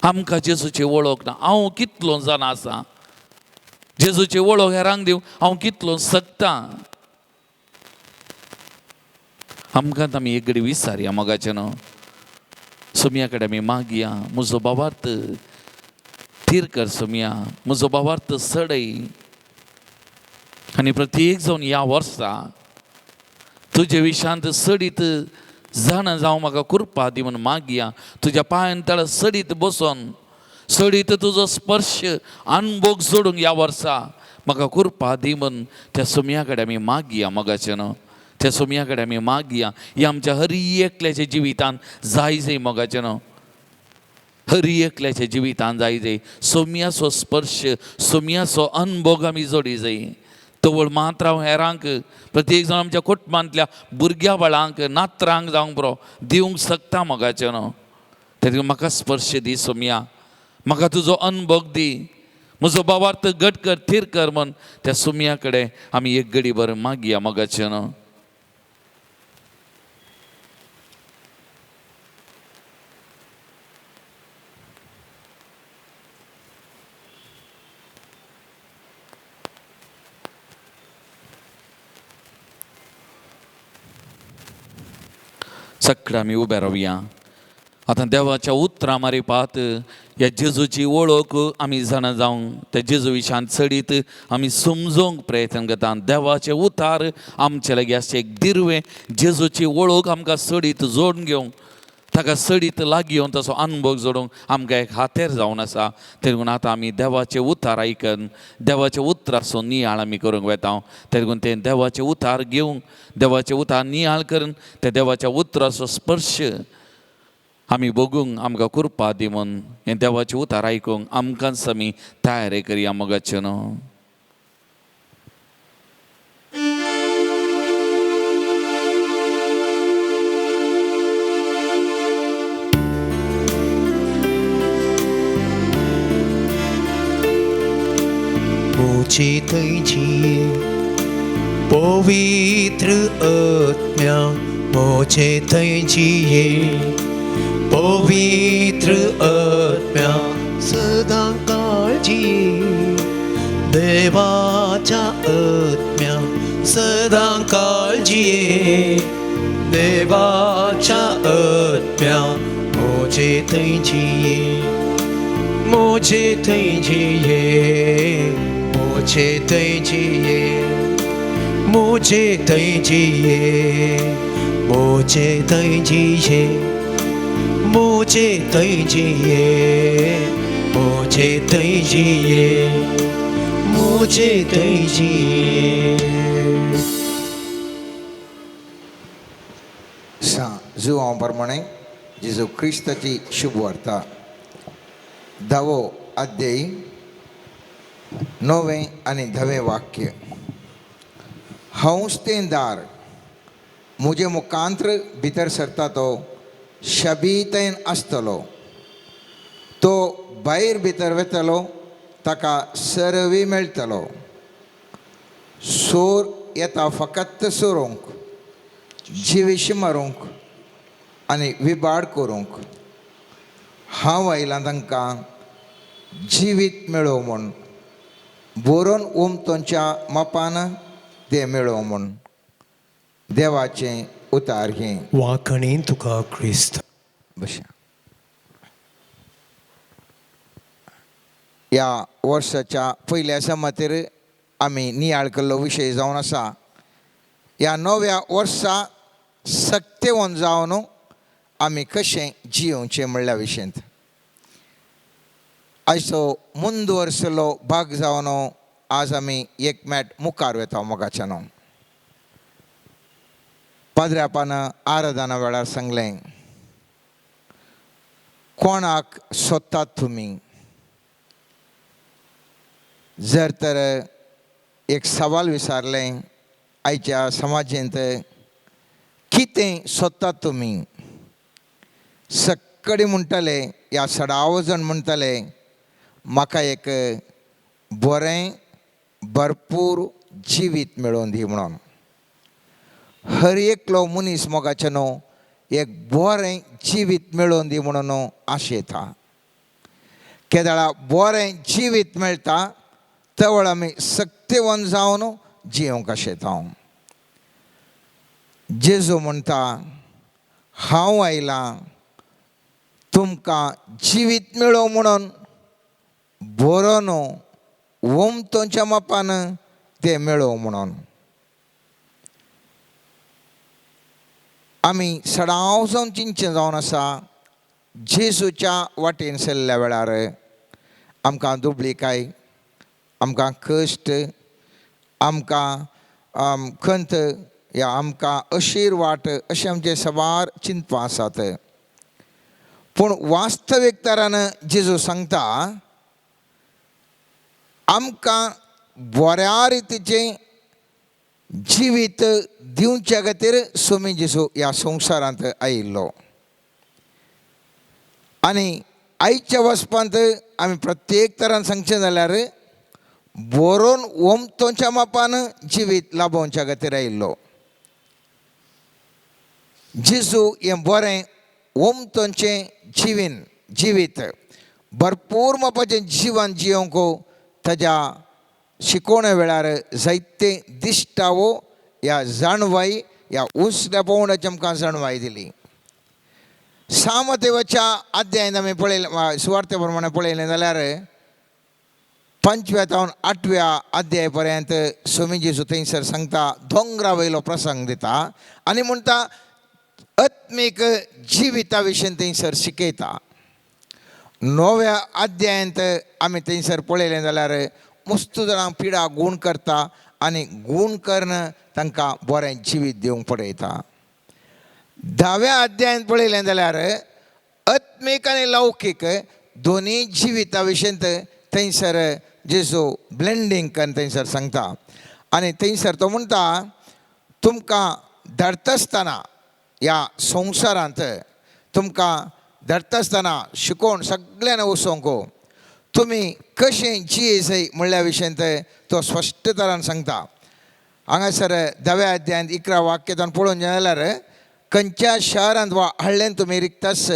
आमकां जेजूची वळख ना. हांव कितलो जाणा आसा जेजूची वळख हेरांक दिवंक हांव कितलो शकता. आमकां आमी एक घडी विचारया मोगाचें न्हू, सोमया कडेन आमी मागया, म्हजो भावार्थ थीर कर सोमया, म्हजो भावार्थ सडय. आनी प्रत्येक जावन ह्या वर्सा तुजे विशयांत सडीत जाणा जावं म्हाका कृपा दी म्हूण मागया. तुज्या पांयान तळ सडीत बसोन सडीत तुजो स्पर्श अनभोग जोडूंक ह्या वर्सा म्हाका कृपा दी म्हूण त्या सोमया कडेन आमी मागया मोगाचें न्हू, त्या सोमया कडेन आमी मागया. ही आमच्या हर एकल्याच्या जिवितांत जाय जाय मोगाचें न्हू, हर एकल्याच्या जिवितांत जाय जाय सोमयाचो स्पर्श, सोमयाचो अनभोग आमी जोडी जाय. तवळ मात्र हांव हेरांक, प्रत्येक जाण आमच्या कुटुंबांतल्या भुरग्या बाळांक, नातरांक जावंक बरो दिवंक शकता मोगाचें न्हू. तें म्हाका स्पर्श दी सोमया, म्हाका तुजो अनभोग दी, म्हजो भावार्थ घट कर, थीर कर म्हूण त्या सोमया कडेन आमी एक घडी भर मागया मोगाचें न्हू. सगळें आमी उबे रावया. आतां देवाच्या उतरां मारिपात ह्या जेजूची वळख आमी जाणा जावंक, त्या जेजू विशयांत चडीत आमी समजोवंक प्रयत्न करता. देवाचे उतार आमचे लागीं आसचें एक दिर्वें, जेजूची वळख आमकां चडीत जोडून घेवंक, ताका सडीत लागीं येवन तसो अनुभव जोडूंक आमकां एक हातेर जावन आसा. तें देखून आतां आमी देवाचें उतार आयकन, देवाचें उतराचो नियाळ आमी करूंक वेता. तें देखून तें देवाचें उतार घेवंक, देवाचें उतार नियाळ करून त्या देवाच्या उतराचो स्पर्श आमी भोगूंक आमकां कृपा दी म्हूण हें देवाचें उतार आयकूंक आमकांच आमी तयारी करया मोगाचें न्हू. मोजे थंय जिये, पवित्र आत्म्या मोजे थंय जिये, पवित्र आत्म्या सदां काळजी, देवाच्या आत्म्या सदां काळजी, देवाच्या आत्म्या मोजे थंय जिये, मोजे थंय जिये, मोजे थंय जिये, मोजे थंय जिये, मोजे थंय जिये, मोजे थंय जिये, मोजे थंय जिये, मोजे थंय जिये. सा जुवां प्रमाणे जेजू क्रिस्ताची शुभवार्ता धावो अध्याय 9वें आनी 10वें वाक्य. हांवच तें दार, म्हजे मुखांत्र भितर सरता तो शबीतेन आसतलो, तो भायर भितर वेतलो ताका सरवी मेळटलो. सोर येता फकत सोरोंक, जिवीश मारूंक आनी विबाड करूंक. हांव आयलां तांकां जिवीत मेळो म्हूण, बरोवन उमतोंच्या मापान तें मेळो म्हूण. देवाचें उतार हें. वाखणी तुका क्रिस्त. बशा ह्या वर्साच्या पयल्या समातेर आमी नियाळ केल्लो विशय जावन आसा. ह्या नव्या वर्सा सक्तेवन जावन आमी कशें जियोवचें म्हणल्या विशयांत आयचो मुंदवर्सलो भाग जावन आज आमी एक मॅट मुखार वेता. मोगाच्यानो पाद्र्यापान आराधना वेळार सांगलें, कोणाक सोदतात तुमी? जर तर एक सवाल विचारलें आयच्या समाजेंत, कितें सोदतात तुमी? सगळे म्हणटले या सडाव जण म्हणटले म्हाका एक बरें भरपूर जिवीत मेळोवन दी म्हणून. हर एकलो मनीस मोगाचें न्हू एक बरें जिवीत मेळोवन दी म्हणून आशेता. केदळा बरें जिवीत मेळटा तवळ आमी सक्तेवन जावन जियोंक आशेता. जेजू म्हणटा हांव आयलां तुमकां जिवीत मेळो म्हणून, बरो न्हू ओमतोंच्या मापान तें मेळो म्हणून. आमी सडाव जावन चिंतचें जावन आसा जेजूच्या वाटेन सरल्या वेळार आमकां दुबळीकाय, आमकां कश्ट, आमकां खंत या आमकां अशीर वाट अशें आमचें सबार चिंतपां आसात. पूण वास्तवीक तरान जेजू सांगता आमकां बऱ्या रितीचें जिवीत दिवच्या खातीर स्वामी जेजू ह्या संवसारांत आयिल्लो. आनी आयच्या वचपांत आमी प्रत्येक तरान सांगचें जाल्यार बरोवन ओमतोंच्या मापान जिवीत लाभोवच्या खातीर आयिल्लो. जेजू हें बरें ओमतोंचें जिवीन जिवीत भरपूर मापाचें जिवन जियोंक ताज्या शिकोवण्या वेळार जायते दिश्टावो ह्या जाणवाय ह्या उंचल्या पावंड्याची आमकां जाणवाय दिली. सामदेवाच्या अध्यायान आमी पळयलें, सुवार्ते प्रमाणे पळयलें जाल्यार 5व्या तावन 8व्या अध्याय पर्यंत स्वामी जेजू थंयसर सांगता दोंगरा वयलो प्रसंग दिता आनी म्हणटा आत्मीक जिविता विशीं थंयसर शिकयता. 9व्या अध्यायांत आमी थंयसर पळयलें जाल्यार मस्त जाणां पिडा गूण करता आनी गूण करून तांकां बरें जिवीत दिवंक पळयता. 10व्या अध्यायांत पळयलें जाल्यार आत्मीक आनी लौकीक दोनी जिविता विशीं थंयसर जेजू ब्लेंडींग करून थंयसर सांगता. आनी थंयसर तो म्हणटा तुमकां धाडटा आसतना ह्या संवसारांत तुमकां धाडटा आसतना शिकोवन सगळ्यांनी वचोंक तुमी कशें जिये म्हणल्या विशयांत तो स्पश्ट तरान सांगता. हांगासर 10व्या अध्यायांत 11 वाक्यांत पळोवन जाल्यार खंयच्या शहरांत वा हळ्ळेन तुमी रिगतास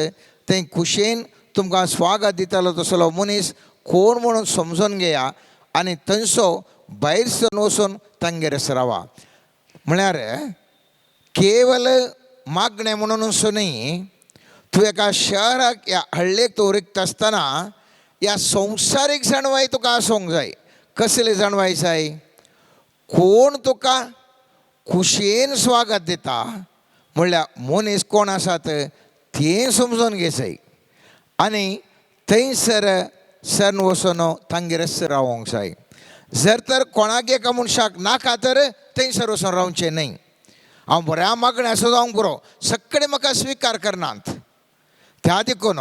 थंय खुशयेन तुमकां स्वागत दितालो तसलो मनीस कोण म्हणून समजून घेया आनी थंयसो भायर सरून वचून तांगेर रावा. म्हळ्यार केवल मागणें म्हणून न्हय, तूं एका शहराक ह्या हळ्ळेक तूं रिगता आसतना ह्या संवसारीक जाणवाय तुका आसूंक जाय. कसली जाणवाय जाय? कोण तुका खुशयेन स्वागत दिता म्हणल्यार मनीस कोण आसात तें समजून घे जाय आनी थंयसर सरन वचून तांगेरच रावोंक जाय. जर तर कोणाक एका मनशाक नाका तर थंयसर वचून रावचें न्हय. हांव बऱ्या मागणें आसा जावंक पुरो, सगळे म्हाका स्विकार करनात. त्या देखून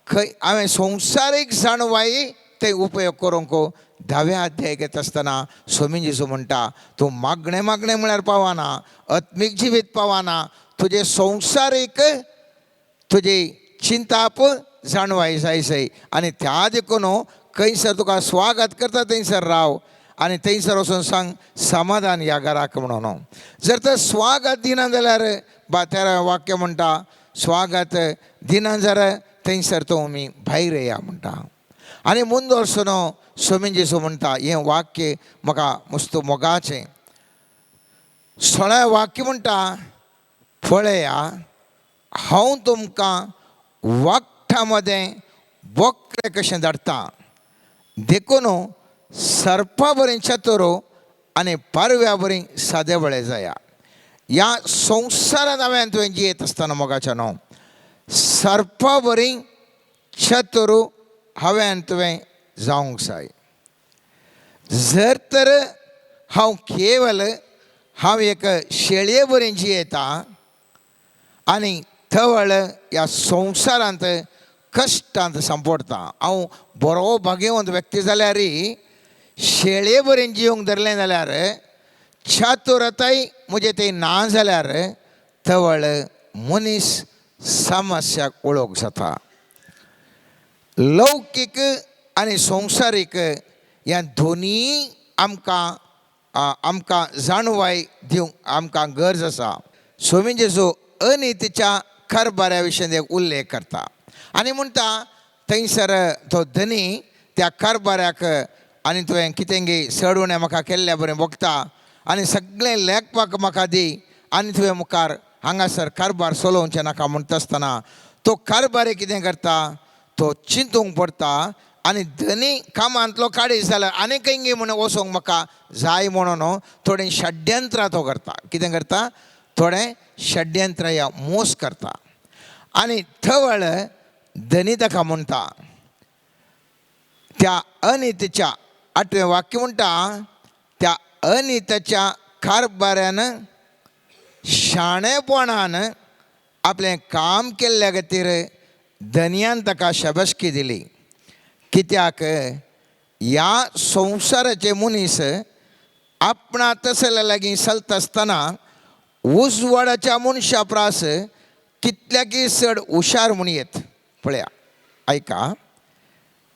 खंय हांवें संवसारीक जाणवाय ते उपयोग करूंक 10व्या अध्याय घेता आसतना स्वामी जेजू म्हणटा तूं मागणें मागणें म्हळ्यार पावना, आत्मीक जिवीत पावना, तुजें संवसारीक तुजी चिंताप जाणवाय जाय जाय. आनी त्या देखून खंयसर तुका स्वागत करता थंयसर राव आनी थंयसर वचून सांग समाधान ह्या घराक म्हणून. जर तर स्वागत दिना जाल्यार 13 वाक्य म्हणटा स्वागत दिना जाल्यार थंयसर तुमी भायर येया म्हणटा. आनी मुंदोरसून स्वामी जेजू म्हणटा हें वाक्य म्हाका मस्त मोगाचें. 16 वाक्य म्हणटा पळया हांव तुमकां वागठा मदें बोकरे कशें धाडटा, देखून सर्पा बरी चतुर आनी पारव्या बरी सादे बळे जाया. ह्या संवसारांत हांवें तुवें जियेत आसतना मोगाच्या न्हू सर्पा बरी चतुर हांवें तुवें जावंक जाय. जर तर हांव केवल हांव एक शेळये बरी जियेता आनी तवळ ह्या संवसारांत कश्टांत सांपडटा, हांव बरो भाग्यवंत व्यक्ती जाल्यार शेळये बरी जिवंक धरलें जाल्यार चातुरताय म्हजें तें ना जाल्यार तवळ मनीस समस्याक ओळख जाता. लौकीक आनी संवसारीक ह्या दोनी आमकां आमकां जाणवाय दिवंक आमकां गरज आसा. स्वामी जेजू अनितीच्या कारभारा विशीं एक उल्लेख करता आनी म्हणटा थंयसर तो धनी त्या कारभाऱ्याक आनी तुवें कितें गे चड उणें म्हाका केल्ल्या बरें भोगता आनी सगळें लेखपाक म्हाका दी आनी तुवें मुखार हांगासर कारभार चलोवचें नाका म्हणटा आसतना तो कारभारी कितें करता तो चिंतूंक पडटा आनी धनी कामांतलो काडीत जाल्यार आनी खंय म्हूण वचोंक म्हाका जाय म्हणून थोडें षड्यंत्रां तो करता. कितें करता? थोडें षड्यंत्रां ह्या मोस करता आनी थवळ धनी ताका म्हणटा त्या अनितीच्या 8वें वाक्य म्हणटा त्या अनिताच्या कारभाऱ्यान शाणेपणान आपलें काम केल्ल्या खातीर धनयान ताका शाबासकी दिली. कित्याक ह्या संवसाराचे मनीस आपणा तसल्या लागीं चलता आसतना उजवाडाच्या मनशा प्रास कितल्याकी चड हुशार म्हूण येत. पळया आयका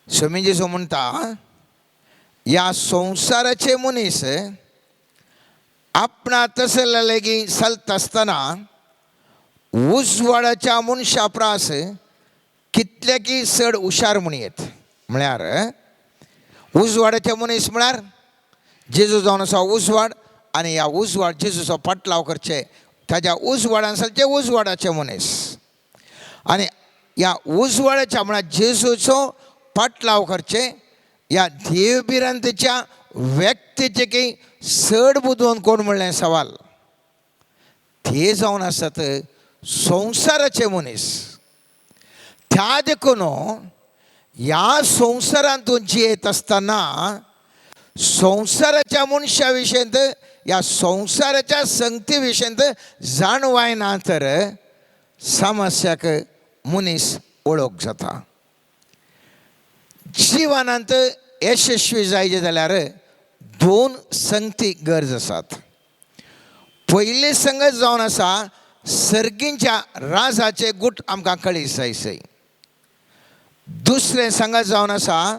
स्वामी जेजू म्हणटा ह्या संवसाराचे मनीस आपणा तसल्या लागीं चलता आसतना उजवाडाच्या मनशा प्रास कितल्याकी चड हुशार म्हूण येत. म्हळ्यार उजवाडाचे मनीस म्हळ्यार जेजू जावन आसा उजवाड आनी ह्या उजवाड जेजूचो पाटलाव करचे ताज्या उजवाडान चलचे उजवाडाचे मनीस आनी ह्या उजवाडाच्या म्हळ्यार जेजूचो पाटलाव करचे ह्या देवभिरांतेच्या व्यक्तीचे की चड बुदवंत कोण म्हणलें सवाल ते जावन आसात संवसाराचे मनीस. त्या देखून ह्या संवसारांतून जियेत आसतना संवसाराच्या मनशा विशयांत ह्या संवसाराच्या संगती विशयांत जाणवाय ना तर समस्याक मनीस ओळख जाता. जिवनांत यशस्वी जायचे जाल्यार दोन संगती गरज आसात. पयली संगत जावन आसा सर्गींच्या राजाचे गुट आमकां कळी जाय. दुसरें संगत जावन आसा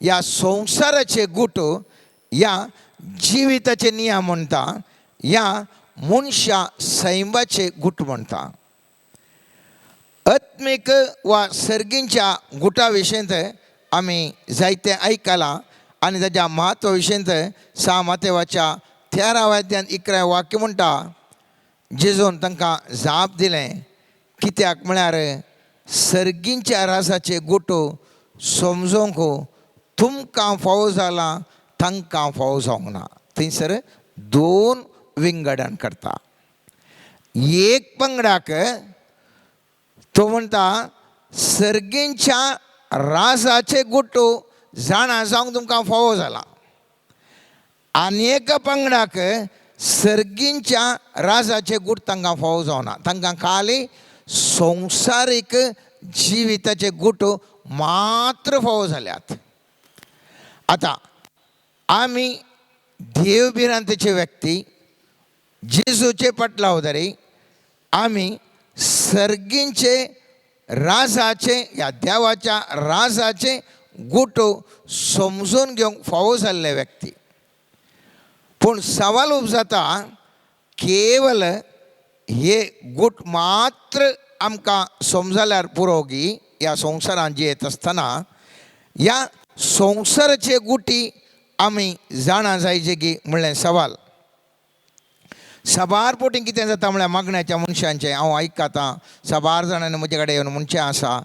ह्या संवसाराचे गुट, ह्या जिविताचे नियम म्हणटा, ह्या मनशा सैमाचे गुट म्हणटा. आत्मीक वा सर्गींच्या गुटा विशयंत आमी जायतें आयकलां आनी ताच्या म्हत्वा विशयंत सा मातेवाच्या 13 अध्यायांत 11 वाक्य म्हणटा, जेजून तांकां जाप दिलें, कित्याक म्हळ्यार सर्गींच्या राजाचे गुट समजोंक तुमकां फावो जालां, तांकां फावो जावंक ना. थंयसर दोन विंगडण करता. एक पंगडाक तो म्हणटा सर्गींच्या राजाचे गुट जाणा जावंक तुमकां फावो जाला, आनी एका पंगडाक सर्गींच्या राजाचे गुट तांकां फावो जावना. तांकां खाली संवसारीक जिविताचे गुट मात्र फावो जाल्यात. आतां आमी देवभिरांतेचे व्यक्ती, जेजूचे पटलावदारी, आमी सर्गींचे राजाचे ह्या देवाच्या राजाचे गुट समजून घेवंक फावो जाल्ले व्यक्ती. पूण सवाल उपजाता, केवल हे गुट मात्र आमकां समजल्यार पुरो गी ह्या संवसारांत जियेत आसतना ह्या संवसाराचे गुटी आमी जाणा जायचे गी म्हणलें सवाल. साबार पोटी कितें जाता म्हळ्यार मागण्याच्या मनशांचें हांव आयकतां, साबार जाणांनी म्हजे कडेन येवन म्हणचें आसा,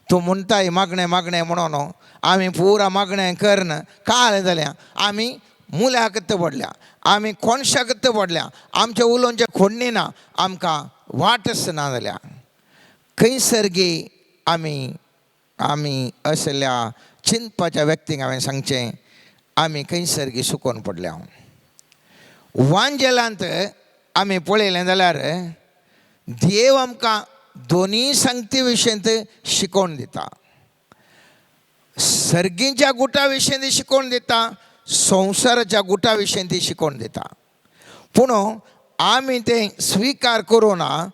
तूं म्हणटाय मागणें मागणें म्हणून आमी पुरा मागणें करन काल जाल्या, आमी मुल्याक पडल्या, आमी कोणशाक पडल्या, आमच्या उलोवचें खोडणी ना, आमकां वाटच ना जाल्या. खंयसर गी आमी आमी असल्या चिंतपाच्या व्यक्तींक हांवें सांगचें, आमी खंयसर गी सुकोवन पडल्या. वांजेलांत आमी पळयलें जाल्यार देव आमकां दोनूय संगती विशयंत शिकोवन दिता. सर्गींच्या गुटा विशयंत शिकोवन दिता, संवसाराच्या गुटा विशयंत शिकोवन दिता. पूण आमी तें स्विकार करूं ना,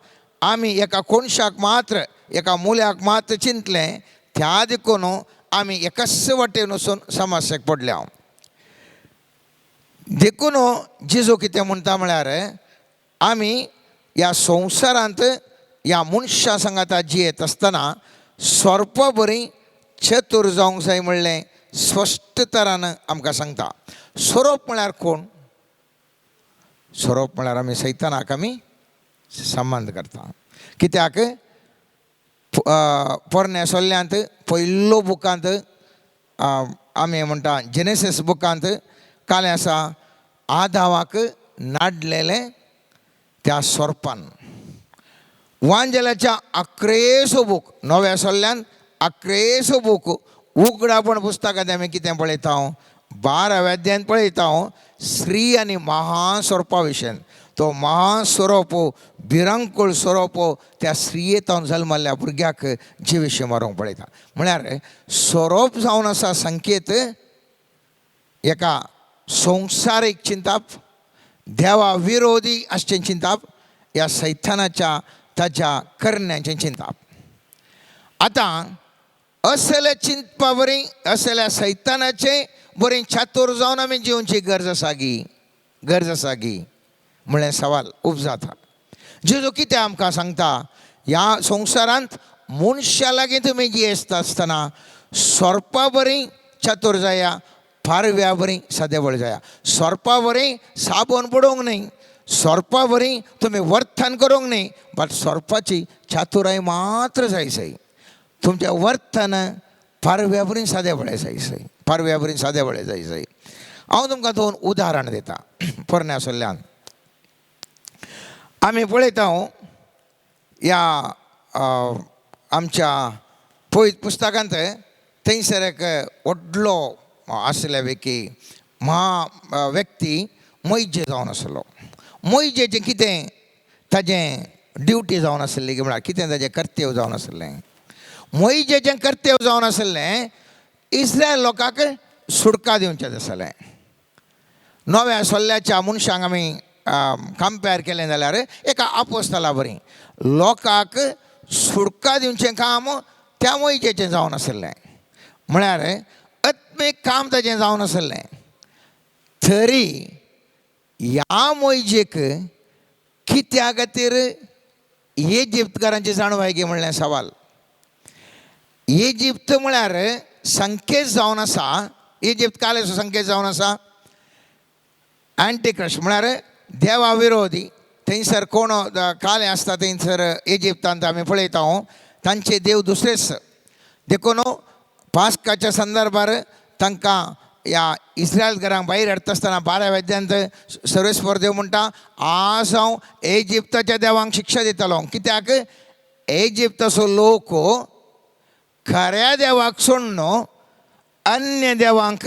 आमी एका कोनशाक मात्र, एका मुल्याक मात्र चिंतलें, त्या देखून आमी एकाच वाटेन वचून समस्येक पडल्या. देखून जेजू कितें म्हणटा म्हळ्यार आमी ह्या संवसारांत ह्या मनशां सांगाता जियेत आसतना सोरपा बरी चतूर जावंक जाय म्हणलें स्पश्ट तरान आमकां सांगता. सोरोप म्हळ्यार कोण? सोरोप म्हळ्यार आमी सैतानाक आमी संबंद करता. कित्याक पोरण्या सोल्ल्यांत पयलो बुकांत आमी म्हणटा जेनेसीस बुकांत कालें आसा, आदावाक नाडलेलें त्या सोरपान. वांजेलाच्या 11 बूक, नव्या सोल्ल्यान 11 बूक उगडापण पुस्तकांत आमी कितें पळयता, 12व्या अध्यायांत पळयता स्त्री आनी महासोरपा विशयन. तो महासोरोप, भिरांकूळ सोरोप त्या स्त्रियेतावन जल्मल्ल्या भुरग्याक जिविशी मारूंक पळयता. म्हळ्यार सोरोप जावन आसा संकेत एका संवसारीक चिंताप, देवा विरोधी आसचें चिंताप, ह्या सैतानाच्या ताच्या करण्याचें चिंताप. आतां असल्या चिंतपा बरी, असल्या सैतानाचे बरी चातूर जावन आमी जिवची गरज आसा गी, गरज आसा गी म्हणलें सवाल उपजाता. जेजू कितें आमकां सांगता, ह्या संवसारांत मनशा लागीं तुमी जियेता आसतना सोरपा बरी चातूर जाया, पारव्या बरी सादेवळ जाया. सोरपा बरी साबण पडोवंक न्हय, सोरपा बरी तुमी वर्तन करूंक न्हय, बट सोरपाची चातुराय मात्र जाय जाय. तुमचें वर्तन पारव्या बरी सादेवळे जाय जाय, पारव्या बरी सादेवळे जाय जाय. हांव तुमकां दोन उदाहरण दिता. पोरण्या सोल्ल्यान आमी पळयता ह्या आमच्या पयत पुस्तकांत थंयसर एक व्हडलो आसल्या पैकी म्हा व्यक्ती मोयजे जावन आसलो. मोयजेचें कितें ताजें ड्युटी जावन आसली की म्हळ्यार कितें ताजें कर्तव्य जावन आसलें. मोयजेचें कर्तव्य जावन आसलें इस्रायल लोकांक सुटका दिवचें आसलें. नव्या सोल्ल्याच्या मनशांक आमी कंपेर केलें जाल्यार एका आपोस्तला बरी लोकांक सुटका दिवचें काम त्या मोयजेचें जावन आसलें. म्हळ्यार आत्मीक आत्मीक काम ताजें जावन आसलें. तरी ह्या मोहिजेक कित्या खातीर इजिप्तकारांची जाणवाय गे म्हणलें सवाल. इजिप्त म्हळ्यार संकेत जावन आसा. इजिप्त कालेचो संकेत जावन आसा अँटीक्रस्ट म्हळ्यार देवा विरोधी. थंयसर कोण काले आसता थंयसर इजिप्तांत आमी पळयता तांचे देव दुसरेच. देखून पास्काच्या संदर्भार तांकां ह्या इस्रायल घरांक भायर हाडटा आसतना 12व्या अध्यायांत सर्वेस्पर देव म्हणटा, आज हांव इजिप्ताच्या देवांक शिक्षा दितलो. कित्याक इजिप्ताचो लोक खऱ्या देवाक सोडून अन्य देवांक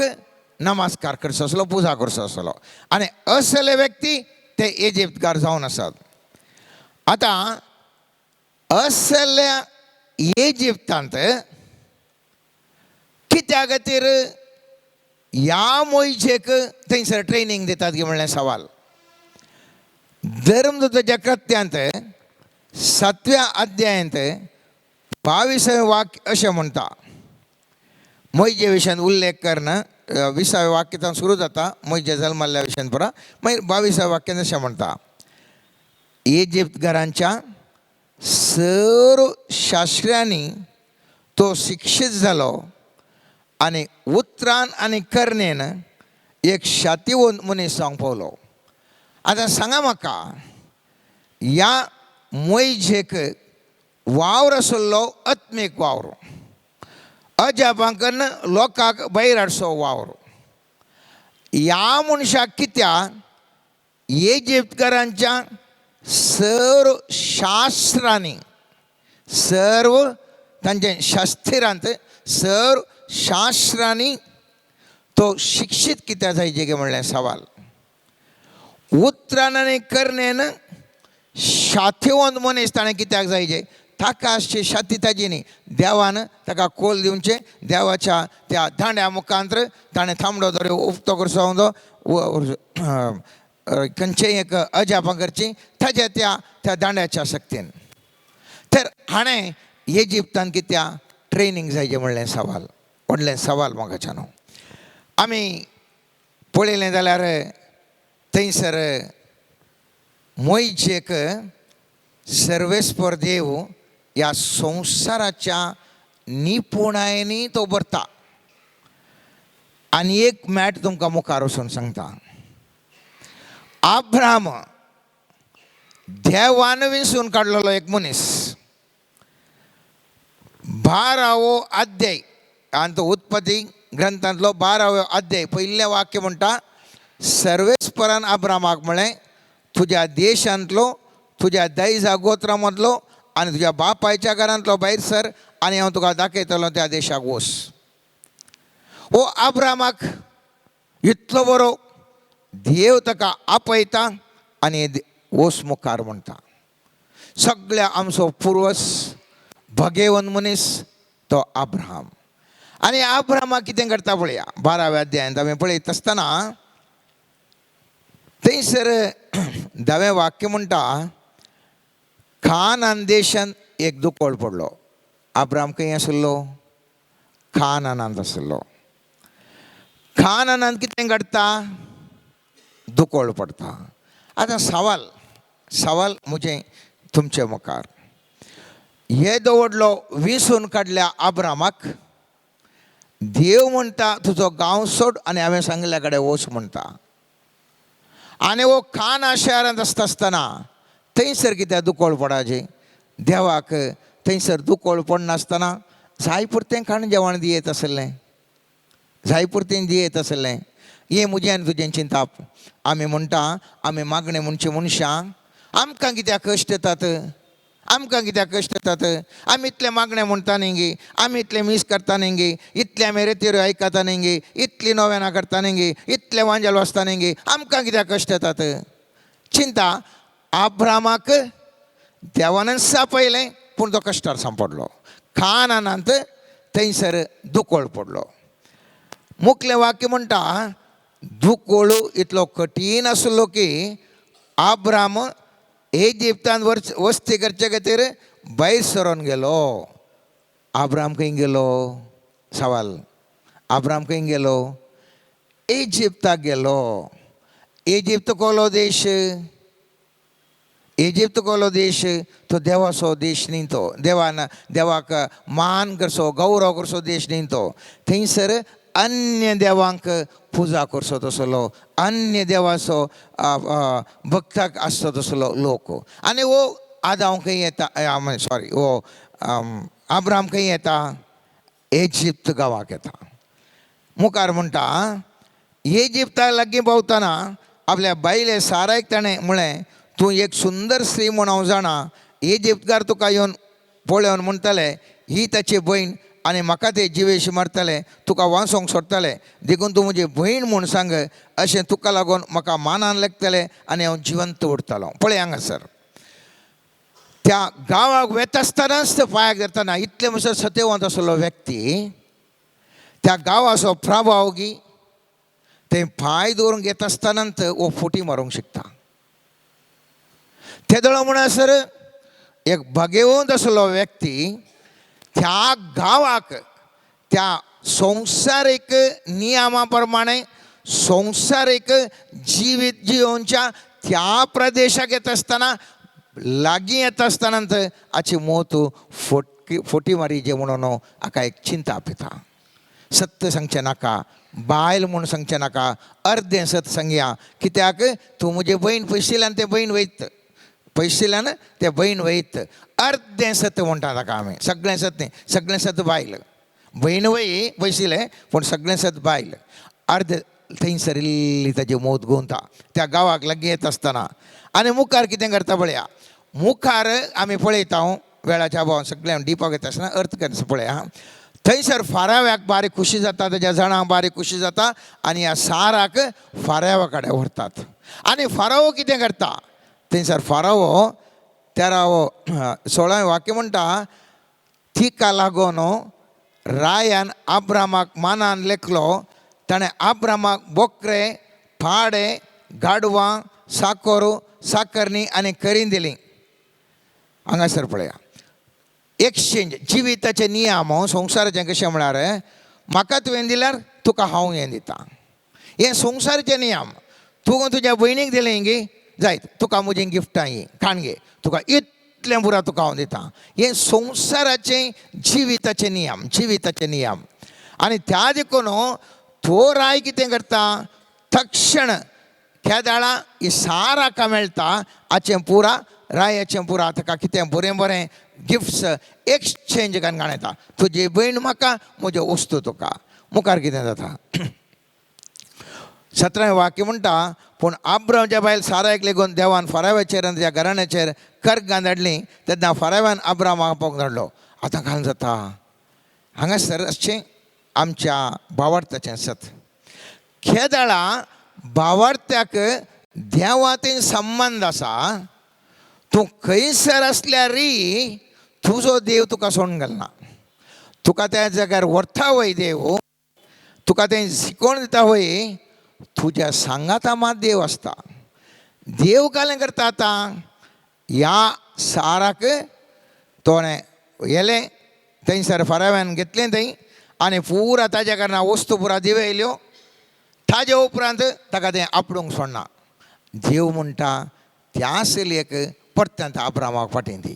नमस्कार करचो आसलो, पुजा करचो आसलो. आनी असले व्यक्ती ते इजिप्तकार जावन आसात. आतां असल्या इजिप्तांत कित्या खातीर ह्या मोहिजेक थंयसर ट्रेनींग दितात गी म्हणलें सवाल. धर्मदूताच्या कृत्यांत 7व्या अध्यायांत 22वें वाक्य अशें म्हणटा. मोहिजे विशयान उल्लेख करना 20व्या वाक्यांत सुरू जाता मोहिजे जल्मल्ल्या विशयान पुरा. मागीर 22व्या वाक्यान अशें म्हणटा, इजिप्त घरांच्या सर्व शास्त्र्यांनी तो शिक्षीत जालो आनी उतरान आनी करणेन एक शातिवंत मनीस जावंक पावलो. आतां सांगा म्हाका, ह्या मोहिजेक वावर आसलो आत्मीक वावर, अजापांकन लोकांक भायर हाडचो वावर. ह्या मनशाक कित्याक इजिप्तकारांच्या सर्व शास्त्रांनी, सर्व तांचे शास्त्रांत सर्व शास्त्रांनी तो शिक्षीत कित्याक जायचे गे म्हणलें सवाल. उतरान आनी करणेन शातिवंत मनीस ताणें कित्याक जायचे? ताका आसची शाती ताजी न्ही, देवान ताका कोल दिवचें. देवाच्या त्या दांड्या मुखांतर ताणें थांबडो दर्यो उक्तो करचो, खंयचेय एक अजापां करची ताज्या त्या त्या दांड्याच्या शक्तीन. तर हाणें इजिप्तान कित्याक ट्रेनींग जायचें म्हणलें सवाल, व्हडलें सवाल म्हाका न्हू. आमी पळयलें जाल्यार थंयसर मोहिजेक सर्वेस्पर देव ह्या संवसाराच्या निपुणायेनी तो भरता. आनी एक मॅट तुमकां मुखार वचून सांगता, आब्राम देवान विंचून काडलेलो एक मनीस. 12वो अध्याय आनी तो उत्पत्ती ग्रंथांतलो 12वो अध्याय पयलें वाक्य म्हणटा, सर्वेस्परान आब्रामाक म्हळें, तुज्या देशांतलो, तुज्या दैजा गोत्रा मदलो आनी तुज्या बापायच्या घरांतलो भायर सर आनी हांव तुका दाखयतलो त्या देशाक वच. हो आब्रामाक इतलो बरो देव ताका आपयता आनी वच मुखार म्हणटा. सगळ्या आमचो पुर्वज भगेवन मनीस तो आब्राम. आनी आब्रामाक कितें करता पळया 12व्या अध्यायांत आमी पळयत आसतना थंयसर 10वें वाक्य म्हणटा, कानान देशांत एक दुकळ पडलो. आब्राम खंय आशिल्लो? कानानांत आशिल्लो. कानानांत कितें घडटा? दुकळ पडटा. आतां सवाल, सवाल म्हजें तुमचे मुखार, येदो व्हडलो विंचून काडल्या आब्रामाक देव म्हणटा तुजो गांव सोड आनी हांवें सांगिल्ल्या कडेन वच म्हणटा. आनी हो काना शहरांत आसता आसतना थंयसर कित्याक दुकळ पडाचें? देवाक थंयसर दुकळ पडनासतना जाय पुरतें खाण जेवण दियेत आसलें, जाय पुरतें दियेत आसलें. हें म्हजें आनी तुजें चिंताप. आमी म्हणटा आमी मागणें म्हणचे मनशां आमकां कित्याक कश्ट येतात, आमकां कित्याक कश्ट येतात, आमी इतलें मागणें म्हणटा न्ही गे, आमी इतलें मीस करता न्ही गे, इतलें आमी रेतिरो आयकता न्ही गे, इतली नोवेनां करता न्ही गे, इतलें वांजेल वाचता न्ही गे, आमकां कित्याक कश्ट येतात? चिंता आब्रामाक देवानच सापयलें पूण तो कश्टार सांपडलो. कानानांत थंयसर दुकळ पडलो. मुखलें वाक्य म्हणटा दुकळ इतलो कठीण आसलो की आब्राम इजिप्तान वस्ती करचे खातीर भायर सरोन गेलो. आब्राम खंय गेलो? सवाल. आब्राम खंय गेलो? इजिप्ताक गेलो. इजिप्त कोलो देश, इजिप्त कोलो देश तो देवाचो देश न्ही, तो देवान देवाक मान करचो गौरव करचो देश न्ही तो. थंयसर अन्य देवांक पुजा करचो तसलो, अन्य देवाचो भक्ताक आसचो तसलो लोक. आनी हो आदांव खंय येता, सॉरी हो आब्राम खंय येता? इजिप्त गांवाक येता. मुखार म्हणटा इजिप्ता लागीं पावतना आपल्या बायले सारायक ताणें म्हळें, तूं एक सुंदर स्त्री म्हूण हांव जाणा. इजिप्तकार तुका येवन पळोवन म्हणटले ही ताची भयण आनी म्हाका ते जिवेशी मारतले, तुका वांसोंक सोडटले, देखून तूं म्हजी भयण म्हूण सांग, अशें तुका लागून म्हाका मानान लागतलें आनी हांव जिवंत उरतलो. पळय हांगासर त्या गांवाक वेता आसतनाच ते पांयाक धरतना इतले म्हणसर सत्यवंत आसलो व्यक्ती त्या गांवाचो प्रभाव गी ते पांय दवरूंक येता आसतनाच हो फुटी मारूंक शकता. तेदोळो म्हणसर एक भाग्यवंत आसलो व्यक्ती त्या गांवाक त्या संवसारीक नियमा प्रमाणे संवसारीक जिवीत जियोवच्या त्या प्रदेशाक येता आसतना लागीं येता आसतना हाची मोत फोटकी फोटी मारी जे म्हणून हाका एक चिंता आपयता. सत्य सांगचें नाका, बायल म्हूण सांगचें नाका, अर्दें सत सांगया, कित्याक तूं म्हजे भयण पयशिल्ल्यान तें भयण वयत, पयशिल्ल्यान तें भयण वयत. अर्दें सत म्हणटा ताका आमी, सगळें सत न्ही, सगळें सत बायल, भयण वय पयशिल्लें पूण सगळें सत बायल. अर्दें थंयसर इल्ली ताजी मोत गुंता त्या गांवाक लागीं येता आसतना. आनी मुखार कितें करता पळया, मुखार आमी पळयता वेळाच्या भावान सगळें डिपाक येता आसतना अर्थ करता पळया. थंयसर फाराव्याक बारीक खुशी जाता, ताज्या जाणांक बारीक खुशी जाता आनी ह्या साराक फाराव्या कडेन व्हरतात. आनी फारावो कितें करता थंयसर फारावो तेरावो 16वें वाक्य म्हणटा, तिका लागून रायान आब्रामाक मानान लेखलो, ताणें आब्रामाक बोकरे, पाडे, गाडवां, साकोर, साकरणी आनी करीन दिली. हांगासर पळया एक्सचेंज जिविताचे नियम संवसाराचें कशें म्हळ्यार म्हाका तुवें दिल्यार तुका हांव हें दिता, हें संवसाराचे नियम. तूं तुज्या भयणीक दिलें गी जायत तुका म्हजीं गिफ्टां ही खाण घे, तुका इतलें पुरा तुका हांव दिता. हें संवसाराचें जिविताचे नियम, जिविताचे नियम. आनी त्या देखून तो राय कितें करता तक्षण केदाळा ही साराका मेळटा हाचें पुरा रायाचें पुरा ताका कितें बरें बरें गिफ्ट्स एक्सचेंज करून येता. तुजी भयण म्हाका, म्हज्यो वस्तू तुका. मुखार कितें जाता 17वें वाक्य म्हणटा, पूण आब्रामच्या बायल सारायक लेगून देवान फाराव्याचेर आनी त्या घराण्याचेर कर्गां धाडली, तेन्ना फाराव्यान आब्रामाक आपोवंक धाडलो. आतां घालून जाता हांगासर अशें आमच्या भावार्थाचें सत. खेदाळा भावार्थ्याक देवातीन संबंद आसा. तूं खंयसर आसल्यार तुजो देव तुका सोडून घालना, तुका त्या जाग्यार व्हरता वय देव, तुका तें शिकोवन दिता वय, तुज्या सांगाता मात देव आसता. देव कालें करता आतां ह्या साराक तोणें येलें थंयसर फाराव्यान घेतलें थंय आनी पुरा ताज्या कारणान वस्तू पुरा दिवे येयल्यो. ताजे उपरांत ताका तें आपडूंक सोडना. देव म्हणटा त्या चलयेक परत्यान आब्रामाक फाटीं दी.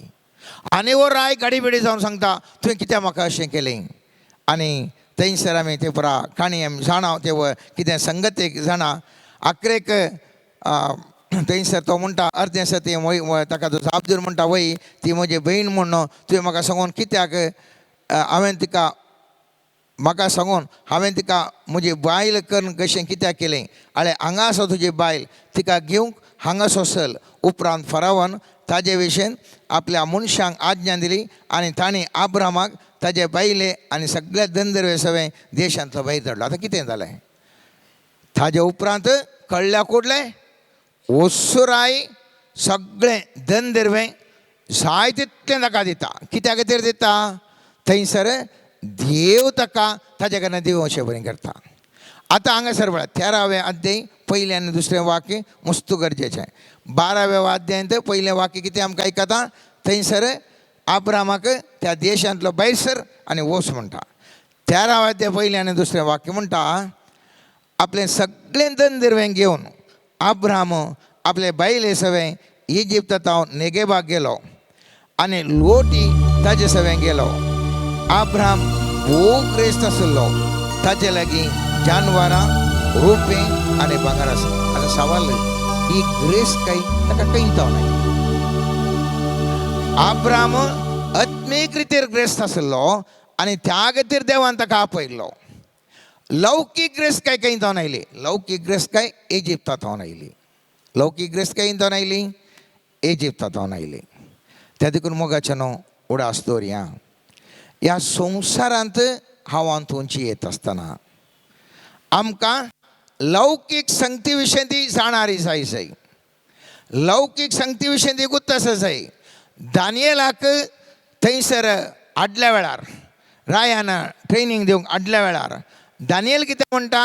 आनी हो राय गाडी बिडी जावन सांगता तुवें कित्याक म्हाका अशें केलें. आनी थंयसर आमी ते पुरा काणी आमी जाणा ते कितें संगतेक जाणा. आखरेक थंयसर तो म्हणटा अर्दें आसा तें वय ताका तो जाप दिवन म्हणटा वय ती म्हजी भयण म्हूण तुवें म्हाका सांगून कित्याक हांवें तिका म्हाका सांगून हांवें तिका म्हजी बायल करून कशें कित्याक केलें. आळे हांगा आसा तुजी बायल, तिका घेवंक हांगा सोसल. उपरांत फरावन ताजे विशयन आपल्या मनशांक आज्ञा दिली आनी तांणी आब्रामाक ताजे बायले आनी सगळ्या धंदरवे सगळे देशांतलो भायर धाडलो. आतां कितें जालें ताजे उपरांत कळ्ळ्या कुडलें ओसुराय सगळें धंदरवें जाय तितलें ताका दिता. कित्या खातीर दिता? थंयसर देव ताका ताजे कडल्यान देव अशें बरें करता. आतां हांगासर पळय 13वें अध्याय पयलें आनी दुसरें वाक्य मस्त गरजेचें. 12व्या अध्यायांत पयलें वाक्य कितें आमकां आयकता थंयसर आब्रामाक त्या देशांतलो भायर सर आनी वच म्हणटा. तेराव्या अध्याय पयलें आनी दुसरें वाक्य म्हणटा, आपलें सगळें धनदिरवें घेवन अब्राम आपले बायले सवें इजिप्तांत नेगेबाक गेलो आनी लोटी ताजे सवें गेलो. अब्राम भोव ग्रेस्त आशिल्लो, ताजे लागीं जानवरां, रोपें आनी भांगर आसा. आतां सवाल ही ग्रेस काय ताका खंय नाय. अब्राम आत्मीक रितीर ग्रेस्त आशिल्लो आनी त्या खातीर देवान ताका आपयल्लो. लौकीक ग्रेस काय खंय जावन आयली? लौकीक ग्रेस काय इजिप्तांत आयली. लौकीक ग्रेस काय जावन आयली? इजिप्तांत आयली. त्या देखून मोगाचें न्हू उडास दवरया, ह्या संवसारांत हांव उंची येत आसतना आमकां लौकीक संगती विशय ती जाणारी जाय जाय, लौकीक संगती विशय ती गुत्त आसा जाय. दानियलाक थंयसर आडल्या वेळार रायान ट्रेनींग दिवंक आडल्या वेळार दानियल कितें म्हणटा,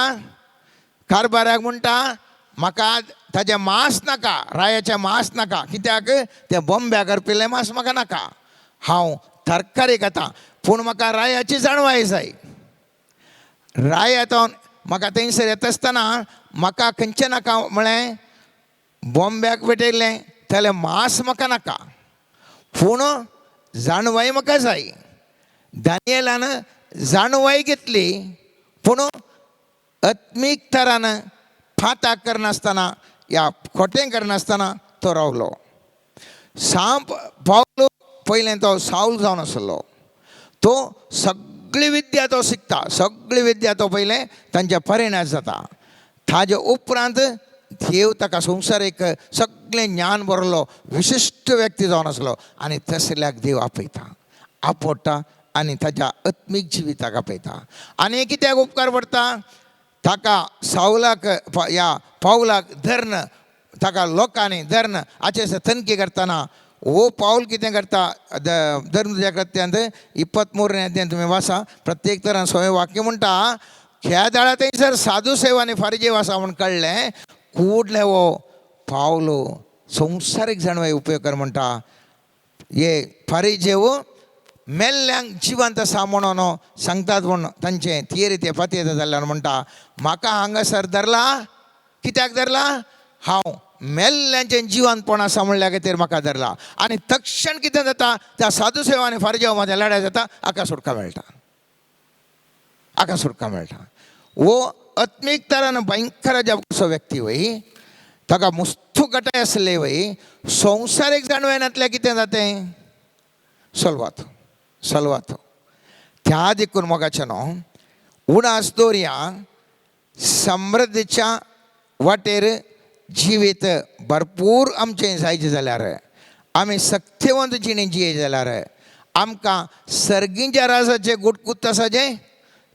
कारबाराक म्हणटा, म्हाका ताजें मांस नाका, रायाचें मांस नाका, कित्याक तें बॉम्ब्याक करपिल्लें मांस म्हाका नाका, हांव तरकारी खाता, पूण म्हाका रायाची जाणवाय जाय. राया म्हाका थंयसर येता आसतना म्हाका खंयचें नाका म्हळें, बॉम्ब्याक भेटयल्लें जाल्यार मांस म्हाका नाका, पूण जाणवाय म्हाका जाय. दानियलान जाणवाय घेतली, पूण आत्मीक तरान फाताक करनासतना या खोटें करनासतना तो रावलो. सांप पावलो पयलें तो सावल जावन आसलो, तो सगळी विद्या तो शिकता, सगळी विद्या तो पयलें तांच्या परिणाम जाता. ताजे उपरांत देव ताका संवसारीक सगळें ज्ञान बरलो विशिश्ट व्यक्ती जावन आसलो आनी तसल्याक देव आपयता, आपडटा आनी ताज्या आत्मीक जिविताक आपयता. आनी कित्याक उपकार पडटा? ताका सावलाक ह्या पावलाक धर्न, ताका लोकांनी धर्न हाचे तनखी करतना हो पावल कितें करता, धर्म कृत्यांत 23 अध्याय तुमी वाचा, प्रत्येक तरान स्वयं वाक्य म्हणटा, ह्या दाळा थंयसर साधू सेवा आनी फारिजेव आसा म्हूण कळ्ळें, कुडले हो पावलो संवसारीक जाणवाय उपयोग कर म्हणटा, हे फारिजेव मेल्ल्यांक जिवंत आसा म्हणून सांगतात म्हूण तांचें थियरी ते फाती जाल्ल्यान म्हणटा, म्हाका हांगासर धरला, कित्याक धरला? हांव मेल्ल्यांचें जिवंतपण आसा म्हणल्या खातीर म्हाका धरला. आनी तक्षण कितें जाता, त्या साधू सेवा आनी फारिजेव म्हाज्या लढाय जाता, हाका सुटका मेळटा, हाका सुटका मेळटा. हो आत्मीक तरान भयंकर असो व्यक्ती वय, ताका मुस्तू गटाय आसले वय, संवसारीक जाणवाय नातल्यार कितें जातें? सलवात सलवात. त्या देखून मोगाचें न्हू उणास दवरया, समृद्धीच्या वाटेर जिवीत भरपूर आमचें जायचें जाल्यार, आमी सक्तेवंत जिणें जिये जाल्यार आमकां सर्गींच्या राजाचें गुटगुत आसाचें,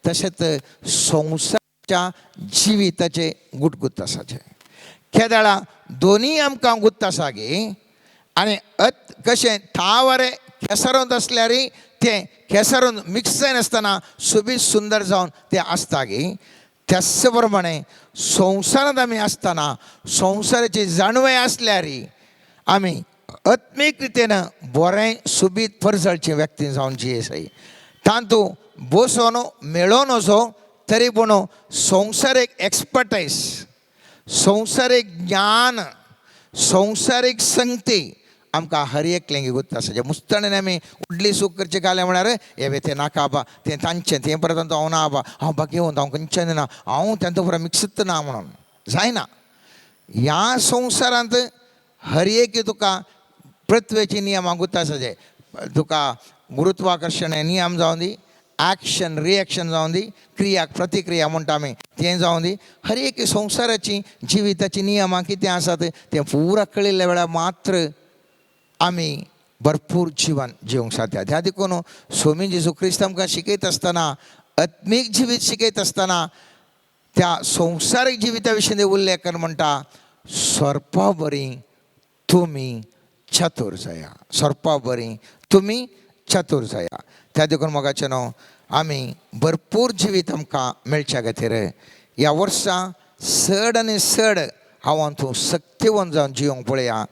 तशेंच संवसाराच्या जिविताचें गुटगुत आसाचें. केदळा दोनूय आमकां गुत्त आसा गे, आनी अत कशें थावरे केसरोंत आसल्यार तें केसरोन मिक्स जायनासतना सोबीत सुंदर जावन तें आसता गे, त्याच प्रमाणे संवसारांत आमी आसतना संवसाराची जाणवाय आसल्यार आमी आत्मीक रितीन बरें सोबीत परजळचे व्यक्ती जावन जियेसाय. तातूंत बसोन मेळोन असो तरी पूण संवसारीक एक्सपर्टायज, संवसारीक ज्ञान, संवसारीक संगती आमकां हर एकल्यांक गुत्त आसा. जे मुस्ताणेन आमी उडली सूख करचें घालें म्हळ्यार हे बे तें नाका आबा, तें तांचें, तें परत हांव ना आबा, हांव बाकी येवन हांव खंयच्यान ना, हांव तेंचो पुरो मिक्सीत ना म्हणून जायना. ह्या संवसारांत हर एक तुका पृथ्वेची नियमां गुत्त आसा, जे तुका गुरुत्वाकर्शण नियम जावन दी, एक्शन रिएक्शन जावन दी, क्रिया प्रतिक्रिया म्हणटा आमी तें जावन दी, हर एक संवसाराची जिविताची नियमां कितें आसात तें पुरा कळिल्ल्या वेळार मात्र आमी भरपूर जिवन जिवंक साध्य. त्या देखून स्वामी जेजू क्रिस्त आमकां शिकयत आसतना, आत्मीक जिवीत शिकयत आसतना त्या संवसारीक जिविता विशीं उल्लेख कर म्हणटा, सोरपा बरी तुमी चतूर जाया, सोरपा बरी तुमी चतूर जाया. त्या देखून मोगाचें न्हू आमी भरपूर जिवीत आमकां मेळच्या खातीर ह्या वर्सा चड आनी चड हांव तूं सक्तिवंत जावन जिवंक पळया.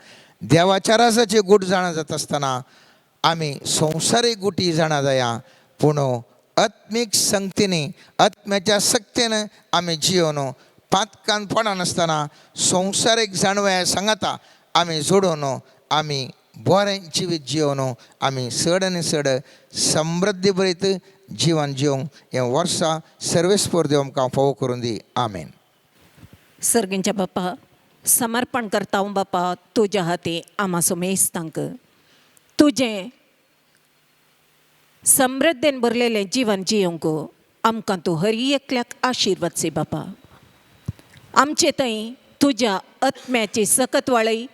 देवाच्या राजाचे गूट जाणा जाता आसतना आमी संवसारीक गुटी जाणा जाया, पूण आत्मीक संगतीनी आत्म्याच्या सक्तीन आमी जियोन पातकान पडनासतना संवसारीक जाणवया सांगाता आमी जोडून आमी बरें जिवीत जियोन आमी चड आनी चड समृद्धी भरीत जिवन जिवंक हें वर्सां सर्वेस्पर देव आमकां फावो करून दी. आमेन. सर्गींच्या बापा समर्पण करता हांव बापा तुज्या हाती आमा सुमेस्तांक तुजें समृद्धेन भरलेलें जिवन जियोंक आमकां तूं हर एकल्याक आशिर्वाद सी बापा. आमचे थंय तुज्या आत्म्याची सकत वाळय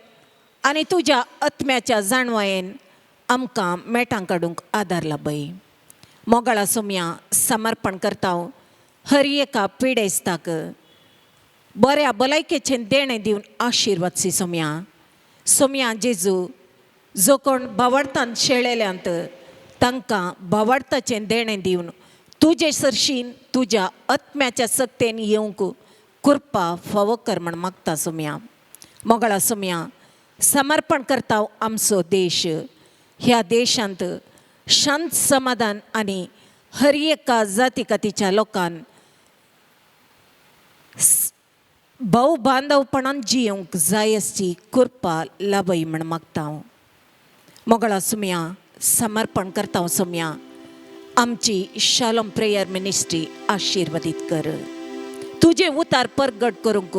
आनी तुज्या आत्म्याच्या जाणवायेन आमकां मेटां काडूंक आदार लाबय. मोगाळा सोम्या समर्पण करता हांव हर एका पिडेस्ताक बऱ्या भलायकेचें देणें दिवन आशिर्वाद सी सोम्या. सोम्या जेजू जो कोण भावार्थान शेळेल्यांत तांकां भावार्थाचें देणें दिवन तुजे सरशीन तुज्या आत्म्याच्या सक्तेन येवंक कृपा फावो कर म्हण मागता सोम्या. मोगाळा सोम्या समर्पण करता आमचो देश. ह्या देशांत शांत समाधान आनी हर एका जाती कातीच्या लोकान भोव बांदवपणान जियोंक जाय आसची कृपा लाबय म्हण मागता हांव. मोगळा सुम्या समर्पण करता हांव सोम्या आमची शालोम प्रेयर मिनिस्ट्री आशिर्वादीत कर. तुजें उतार परगट करूंक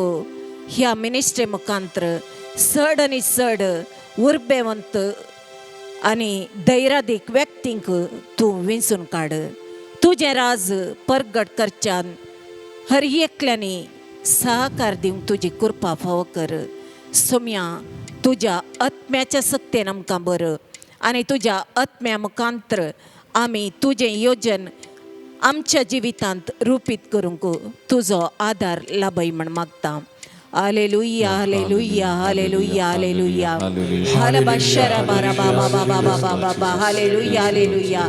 ह्या मिनिस्ट्री मुखांत्र चड आनी चड उर्बेवंत आनी धैर्यादीक व्यक्तींक तूं विंचून काड. तुजें राज परगट करच्यान हर एकल्यांनी सहकार दिवंक तुजी कृपा फावो कर. सोम्या तुज्या आत्म्याच्या सक्तेन आमकां बरं आनी तुज्या आत्म्या मुखांत्र आमी तुजें योजन आमच्या जिवितांत रुपीत करूंक तुजो आदार लाबय म्हण मागता. Hallelujah hallelujah hallelujah hallelujah हालबाशरा बारा बाबा बाबा बाबा बाबा hallelujah hallelujah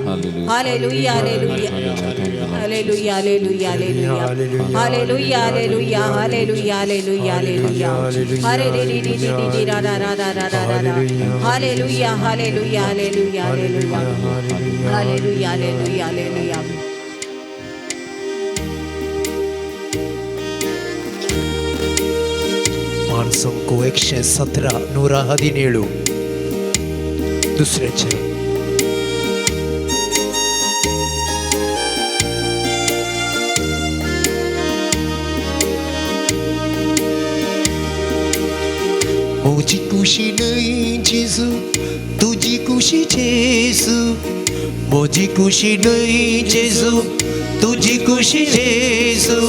hallelujah hallelujah hallelujah hallelujah hallelujah hallelujah hallelujah hallelujah hallelujah हरे रे रे रे रे रे रा रा रा रा रा रा रा hallelujah hallelujah hallelujah hallelujah hallelujah hallelujah hallelujah. माणसंको 117 117 दुसऱ्याचे. म्हजी कुशी न्हय जेजू तुजी कुशी जेजू, म्हजी कुशी न्हय जेजू तुजी कुशी जेजू,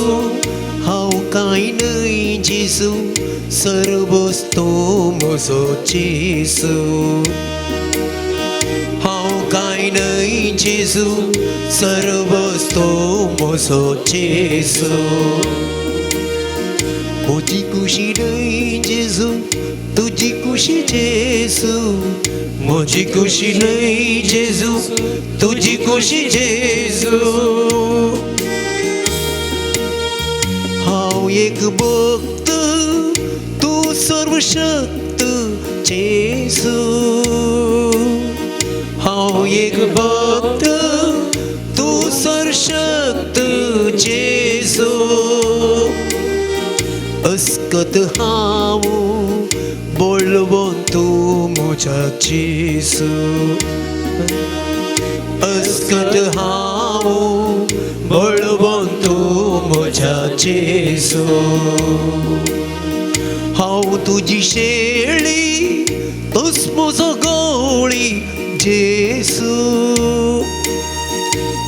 हांव कांय न्हय जेजू सर्वस तूं म्हजो जेजू, हांव कांय न्हय जेजू सर्वस तूं म्हजो जेजू, म्हजी कुशी न्हय जेजू तुजी कुशी जेजू, म्हजी कुशी न्हय जेजू तुजी कुशी जेजू, हांव एक भक्त तूं सर्वशक्त जेजू, हांव एक भक्त तूं सर्वशक्त जेजू, अस्कत हांव बळवंत तूं म्हज्या जेजू, अस्कत हांव बळवंत तूं म्हज्या जेजू, हांव तुजी शेळी तूंच म्हजो गवळी जेजू,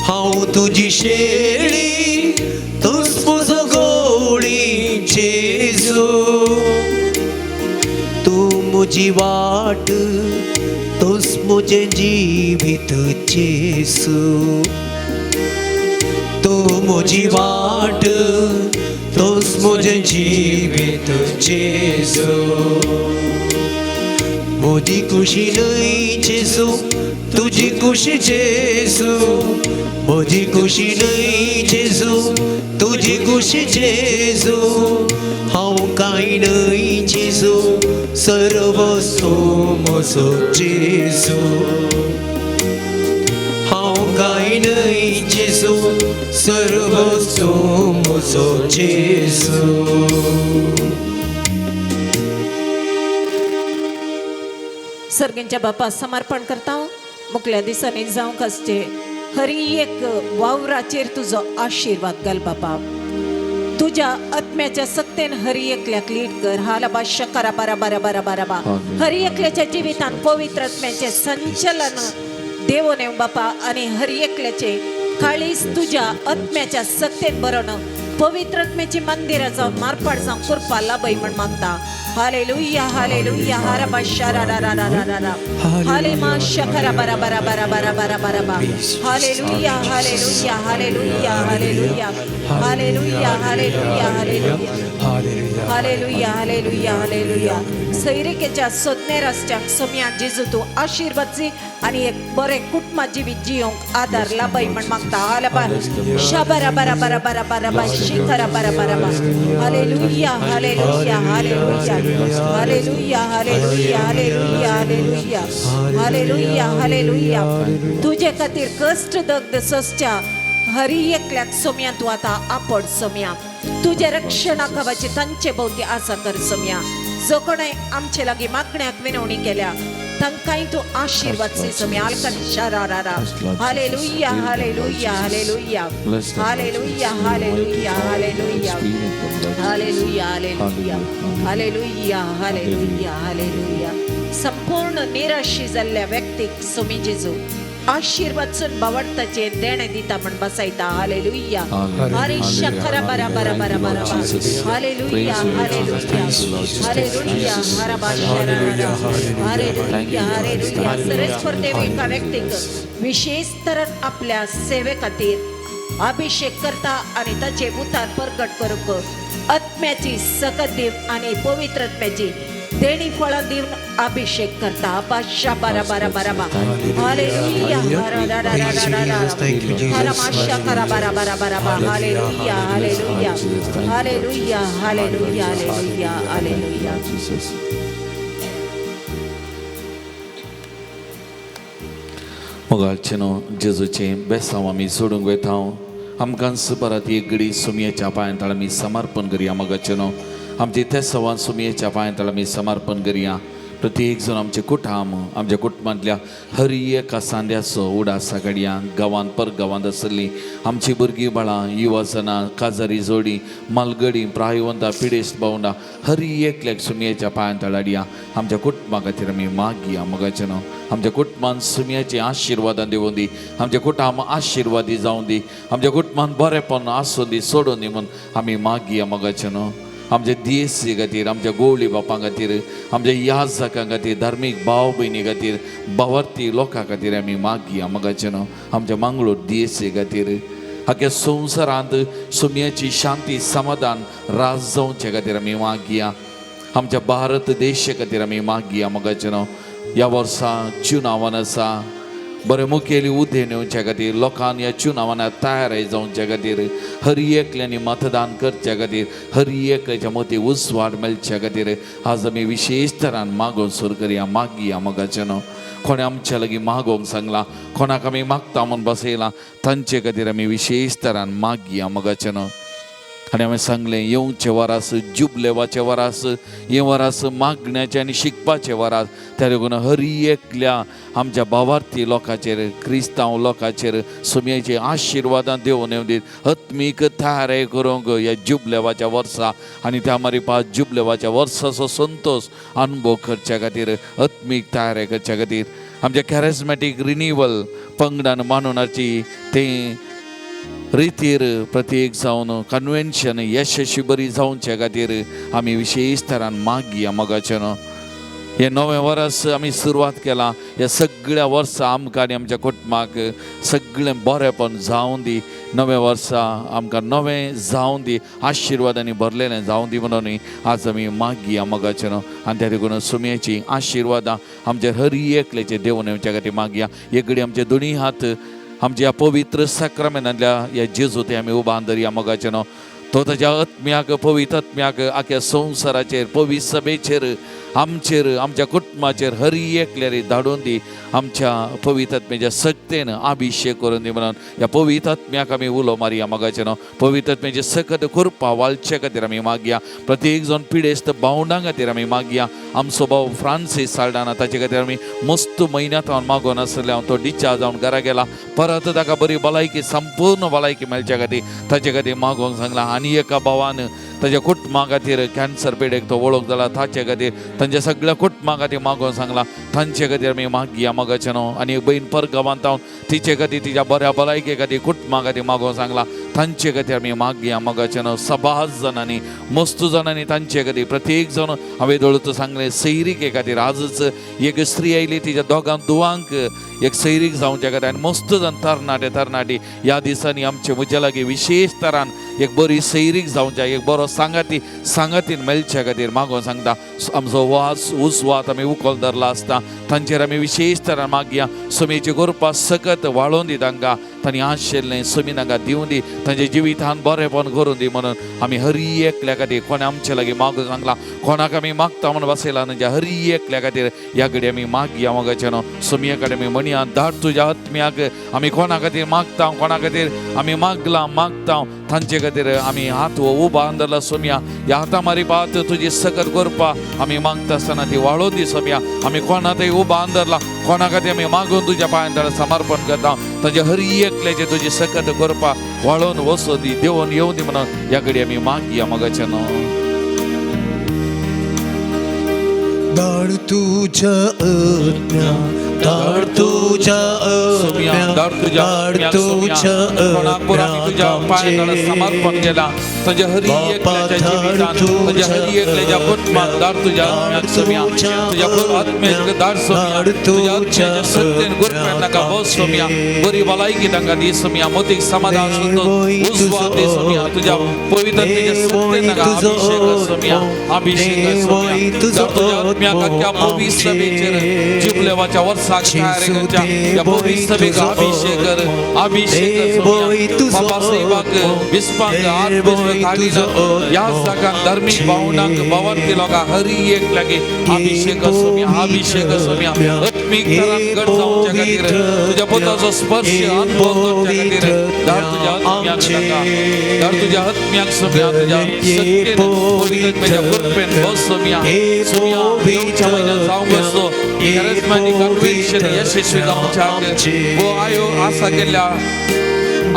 हांव तुजी शेळी तूंच म्हजो गवळी जेजू, तूं म्हजी वाट तूंच म्हजें जिवीत जेजू, तूं म्हजी वाट तूंच म्हजें जिवीत जेजू, म्हजी कुशी न्हय जेजू तुजी कुशी जेजू, म्हजी कुशी न्हय जेजू तुजी कुशी जेजू, हांव कांय न्हय जेजू सर्वस्व म्हजो जेजू, हांव कांय न्हय जेजू, सर्वस्व म्हजो जेजू. सर्गेंच्या बापा समर्पण करता. मुकल्या दिसांनी जावंक आसचे हरी एक वावराचेर तुजो आशिर्वाद घाल बापा. तुज्या आत्म्याच्या सत्तेन हरी एकल्याक लीड कर. हालबा शकरा बारा बारा बारा बारा बा. हरी एकल्याच्या जिवितान पवित्र आत्म्याचे संचलन देवोन येवं बापा आनी हरी एकल्याचे काळीज तुज्या आत्म्याच्या सत्तेन बरोवन पवित्र आत्म्याची मंदिरां जावन मारपाट जावन कृपा लाभय म्हण मागता. हालेलुया हालेलुया हारबा शरा रा रा रा रा रा हाले मा शकरा बारा बारा बारा बारा बारा बारा बा. Hallelujah hallelujah hallelujah hallelujah hallelujah hallelujah hallelujah hallelujah hallelujah hallelujah. सैरिकेच्या सोदने रस्त्याक Saumya जेजू तूं आशिर्वाद आनी एक बरें कुटुंबा जिवीत जियोंक आदार लाभय म्हण मागता. हालबा शबरा बारा बारा बारा बारा बा शिखरा बारा बारा बा. Hallelujah hallelujah hallelujah hallelujah hallelujah hallelujah hallelujah hallelujah hallelujah. तुजे खातीर कश्ट दग्ध सोसच्या हरी एकल्याक सोम्या तूं आतां आपड सोम्या. तुज्या रक्षणा खावाची तांचे भोवती आसा कर सोम्या. जो कोणें आमचे लागीं मागण्याक विनवणी केल्या तांकांय तूं आशिर्वाद दी सोम्या. आलकन शरा रा रा. Hallelujah hallelujah hallelujah hallelujah hallelujah hallelujah hallelujah hallelujah hallelujah hallelujah hallelujah. संपूर्ण निराशी जाल्ल्या व्यक्तीक सोमी जेजू आशीर्वाद सून बावडताचे देणें दिता म्हण बसयता. हालेलुया हरे शखरा बरा बरा बरा बरा. हालेलुया हालेलुया हालेलुया हरबा hallelujah hallelujah. सरस्वर देव एका व्यक्तीक विशेष तरान आपल्या सेवे खातीर अभिषेक करता आनी ताचे उतार प्रगट करूंक आत्म्याची सकत दिवन आनी पवित्र आत्म्याची देणी फळां दिवन अभिषेक करता. बादशा बारा बारा बारा बा. हालेलुया हरा बारा बारा बारा बा. Hallelujah hallelujah hallelujah hallelujah hallelujah hallelujah. मोगाळचेनो जेजूचें बेसांव आमी सोडूंक वयता. आमकां परत एक घडी सुमयेच्या पांयां तळ आमी समर्पण करया. मोगाचेनो आमचे ते सवान सुमयेच्या पांयां तळ आमी समर्पण करया. प्रत्येक जण आमचे कुटाम आमच्या कुटुंबांतल्या हर एका सांद्याचो उडासा काडया. गांवांत पर गांवांत आसली आमची भुरगीं बाळां युवाजनां काजारी जोडी मालगडी प्रायवंता पिडेस्त भावंडां हर एकल्याक सुमयेच्या पांयां तळ हाडया. आमच्या कुटुंबा खातीर आमी मागया. मोगाचेनो आमच्या कुटुंबान सुमयाची आशिर्वादां दिवूं दी. आमच्या कुटुंब आशिर्वादी जावं दी. आमच्या कुटुंबान बरेपण आसूं दी सोडून दी म्हूण आमी मागया. मोगाचेनो आमच्या दियेसी खातीर आमच्या गोवळी बापां खातीर आमच्या याजकां खातीर धार्मीक भाव भयणी खातीर भावार्थी लोकां खातीर आमी मागया. मोगाचेनो आमच्या मंगळूर दियेसी खातीर आख्या संवसारांत सुमयाची शांती समाधान राज जावचे खातीर आमी मागया. आमच्या भारत देशा खातीर आमी मागया. मोगाचेनो ह्या वर्सा चुनावान आसा बरें मुखेली उदेन येवच्या खातीर लोकांक ह्या चुनावान तयार जावच्या खातीर हर एकल्यांनी मतदान करच्या खातीर हर एकल्याच्या मती उजवाड मेळच्या खातीर आज आमी विशेश तरान मागोवन सुरू करया. मागया. मोगाचेनो कोणें आमच्या लागीं मागोवंक सांगलां कोणाक आमी मागता म्हूण बसयलां तांचे खातीर आमी विशेश तरान मागया. मोगाचेनो आनी हांवें सांगलें येवचें वरास जुबलेवाचें वरास हें वरास मागण्याचें आनी शिकपाचें वरास. त्या लागून हर एकल्या आमच्या भावार्थी लोकांचेर क्रिस्तांव लोकांचेर सुमयेचे आशिर्वादां देवून येवं दीत आत्मीक तयारी करूंक ह्या जुबलेवाच्या वर्सा आनी त्या मारिपा जुबलेवाच्या वर्साचो संतोश अनुभव करच्या खातीर आत्मीक तयारी करच्या खातीर आमच्या कॅरिज्मॅटीक रिनिवल पंगडान मानून तें रितीर प्रत्येक जावन कन्वेन्शन यशस्वी बरी जावचे खातीर आमी विशेश तरान मागया. मोगाचेनो हें नवें वर्स आमी सुरवात केलां. ह्या सगळ्या वर्सा आमकां आनी आमच्या कुटुंबाक सगळें बरेंपण जावं दी. नवें वर्सा आमकां नवें जावं दी आशिर्वादांनी भरलेलें जावं दी म्हणून आज आमी मागया. मोगाचेनो आनी त्या देखून सुमयेची आशिर्वादां आमच्या हर एकल्याचे देवून येवच्या खातीर मागया. एक घडी आमचे दोनी हात आमच्या ह्या पवित्र साक्रामेंतांतल्या ह्या जेजू ते आमी उबान धरया. मोगाचेनो तो ताज्या आत्म्याक पवित्र आत्म्याक आख्या संवसाराचेर पवित्र सभेचेर आमचेर आमच्या कुटुंबाचेर हरी एकल्यारी धाडून दी. आमच्या पवित्र आत्म्याच्या सक्तेन अभिशेक करून दी म्हणून ह्या पवित्र आत्म्याक आमी उलो मारया मोगाचें न्हू. पवित्र आत्म्याचे सकत कृपा वाळचे खातीर आमी मागया. प्रत्येक जावन पिडेस्त भावंडां खातीर आमी मागया. आमचो भाव फ्रांसीस साल्डाना ताचे खातीर आमी मस्त म्हयन्यांत हांव मागून आसले. हांव तो डिस्चार्ज जावन घरा गेला, परत ताका बरी भलायकी संपूर्ण भलायकी मेळच्या खातीर ताचे खातीर मागोंक सांगलां. आनी एका भावान ताच्या कुटुंबा खातीर कॅन्सर पिडेक तो वळख जाला ताचे खातीर तांच्या सगळ्या कुटुंबा खातीर मागोंक सांगलां. तांचे खातीर आमी मागया मोगाचें न्हू. आनी एक भयण परगांवांत हांव तिचे खातीर तिच्या बऱ्या भलायके खातीर कुटुंबा खातीर मागोंक सांगलां. तांचे खातीर आमी मागया मोगाचें न्हू. सबाज जाणांनी मस्त जाणांनी तांचे खातीर प्रत्येक जाण हांवें दोळतो सांगलें सैरिके खातीर. आजच एक स्त्री आयली तिच्या दोगां दुवांक एक सैरीक जावच्या खातीर आनी मस्त जाण तरणाटे तरणाटी ह्या दिसांनी आमचे म्हज्या लागीं विशेश तरान एक बरी सैरीक जावच्या एक बरो सांगाती सांगातीन मेळच्या खातीर मागोन सांगता. आमचो वास उस्वात आमी उखल धरला आसता तांचेर आमी विशेश तरान मागया. समेची कृपा सकत वाळोवन दी तांकां, तांणी आशिल्लें समी तांकां दिवन दी, तांच्या जिवितान बरेपण करून दी म्हणून आमी हरी एकल्या खातीर कोणें आमचे लागीं मागून सांगलां कोणाक आमी मागता म्हणून बसयला तांच्या हरी एकल्या खातीर ह्या घडी आमी मागया मोगाचें न्हू. समिया कडेन आमी म्हणया धाड तुज्या आत्म्याक. आमी कोणा खातीर मागता कोणा खातीर आमी मागलां मागता तांचे खातीर आमी हात हो उबा धरला सोम्या. ह्या हाता मारी पात तुजी सकत करपा आमी मागता आसतना ती वाळोवन दी सोम्या. आमी कोणा थंय उबा धरला कोणा खातीर आमी मागून तुज्या पांयान ताका समर्पण करता ताजे हरी एकल्याचे तुजी सकत करपा वाळोवन वचूं दी देवून येवं दी म्हणून ह्या घडी आमी मागया मोगाचें न्हू. धाड तुझ्या आत्म्या, धाड तुझ्या सोम्या, आत्म्या, धाड तुझ्या धाड आत्म्याक सोम्या. तुझ्या कोणाक पुरो आमी तुज्या पांयां आत्म्या समर्पण केलां ताज्या हरी एकल्याच्या जिवितान ताज्या हरी एकल्याच्या कुटुंबान धाड तुज्या आत्म्याक सोम्या. तुज्या आत्म्याक धाड सोम्या. तुज्या आत्म्याच्या सत्तेन गुरपेन तांकां बस सोम्या. बरी भलायकी तांकां दी सोम्या. मोतीक समाधान संतोष उजवाड दी सोम्या. तुज्या पवित्र आत्म्याच्या सत्तेन तांकां अभिशेक सोम्या, अभिशेक सोम्या. धाड तुज्या आत्म्याक आख्या पवित्र सभेचेर जिबलेवाच्या वर्साक तयार करच्या ह्या पवित्र सभेक अभिशेक कर, अभिशेक कर सोम्या. बाबा साहेबाक बिस्पांक आत्मेश्वर काडीना ह्या जागांक धार्मीक भावनांक भावार्थी लोकांक हरी एक लागी अभिशेक सोम्या, अभिशेक सोम्या. आत्मीक तरान घट जावच्या खातीर तुज्या पुताचो स्पर्श अनुभव करच्या खातीर धाड तुज्या आत्म्याक तांकां, धाड तुज्या आत्म्याक सोम्या. तुज्या सत्तेन पवित्र आत्म्याच्या कृपेन बस सोम्या. सोम्या येवच्या म्हयन्यात जावंक आसतो कॅरिस्मॅटिक कन्व्हेन्शन यशस्वी जावच्या वो आयो आसा केल्ल्या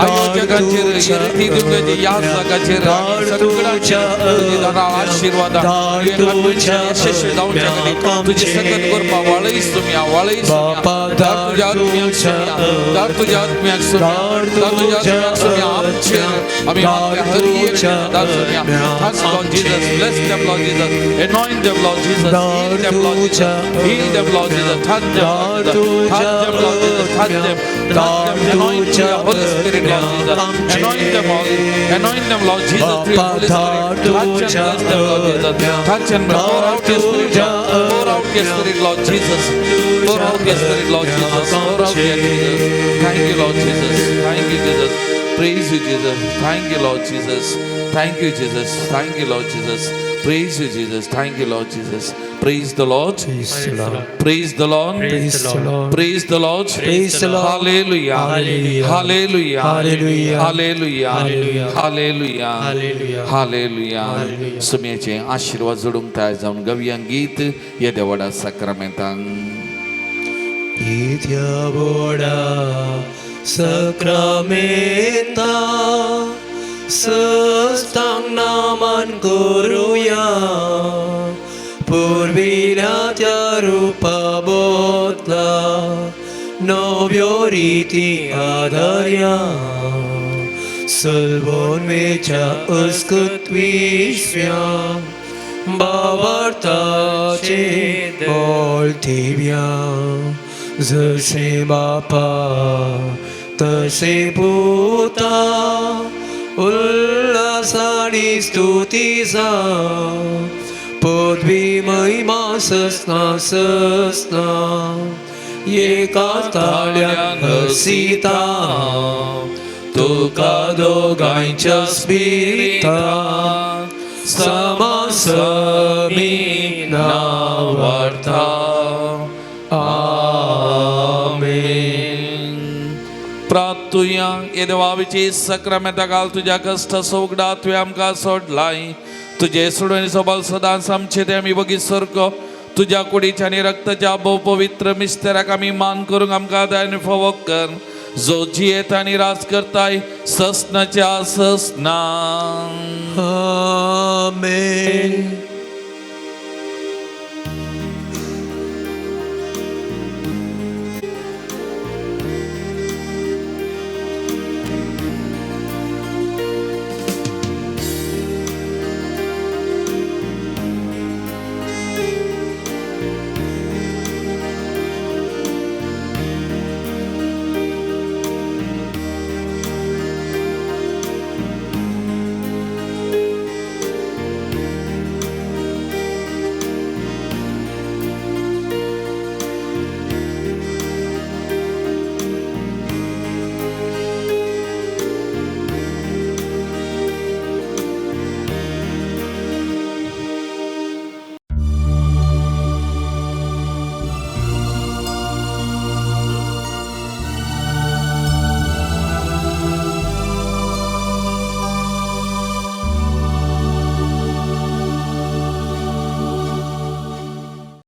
आयोजकांचेर रीती दिवपाची ह्या जागाचेर आनी सगळ्यांचेर तुजी दादा आशिर्वाद कन्व्हेन्शन यशस्वी जावच्या खातीर तुजी सकत करपा वाळय सोम्या, वाळय सोम्या. धाड तुज्या आत्म्याक सोम्या, धाड तुज्या आत्म्याक सोम्या, धाड तुज्या आत्म्याक सोम्या. आमचेर आमी मागल्या हरी एक धाड Saumya. Touch Lord Jesus, bless them Lord Jesus, anoint them Lord Jesus, heal them Lord Jesus, heal them Lord Jesus, touch them Lord Jesus, touch them Lord Jesus, touch them, touch them, anoint through your Holy Spirit Lord Jesus, anoint them all, anoint them Lord Jesus through your Holy Spirit, touch and bless them Lord Jesus, touch and pour out your Spirit Lord, pour out your Spirit Lord Jesus, pour out your Spirit Lord Jesus, pour out your Jesus. Thank you Lord Jesus, thank you Jesus, praise you Jesus, thank you Lord Jesus, thank you Jesus, thank you Lord Jesus, praise you Jesus, thank you Lord Jesus, praise the Lord, Praise the Lord. praise the Lord, Praise the Lord. praise the Lord, Praise the Lord. Hallelujah, Hallelujah. Hallelujah, Hallelujah. Hallelujah, Hallelujah. Hallelujah, Hallelujah. Hallelujah. Hallelujah. सुम्याचे आशीर्वाद जोडूंक तयार जावन गवया गीत येद्या व्हडा साक्रामेंतांक. येद्या व्हडा सक्रामेंता सस्तांग Naaman करुया पुर्विल्या त्या रुपा बदला नव्यो रिती आदारया सलबोन वेच्या अस्कत विश्व्या बाबार्थाचे बळ ठेव्या जशें बापा तशें पुता उल्हास आनी स्तुती जावं पदवी महिमा सस्ना सस्ना एका ताळ्यान हसिता. तुका दोगांयच्या स्पिरितान समासमी नावार्था. आमेन. प्राप्तुया ये देवाविची सक्रामेंता घाल तुज्या कश्ट सोगडा तुवें आमकां सोडलाय. तुजे सोडून सोबल सदांच आमचे ते आमी बगीत सारको तुज्या कुडीच्या आनी रक्ताच्या भोव पवित्र मिस्तेराक आमी मान करूंक आमकां दयान फावो कर, जो जियेत आनी राज करताय ससनाच्या ससना. आमेन.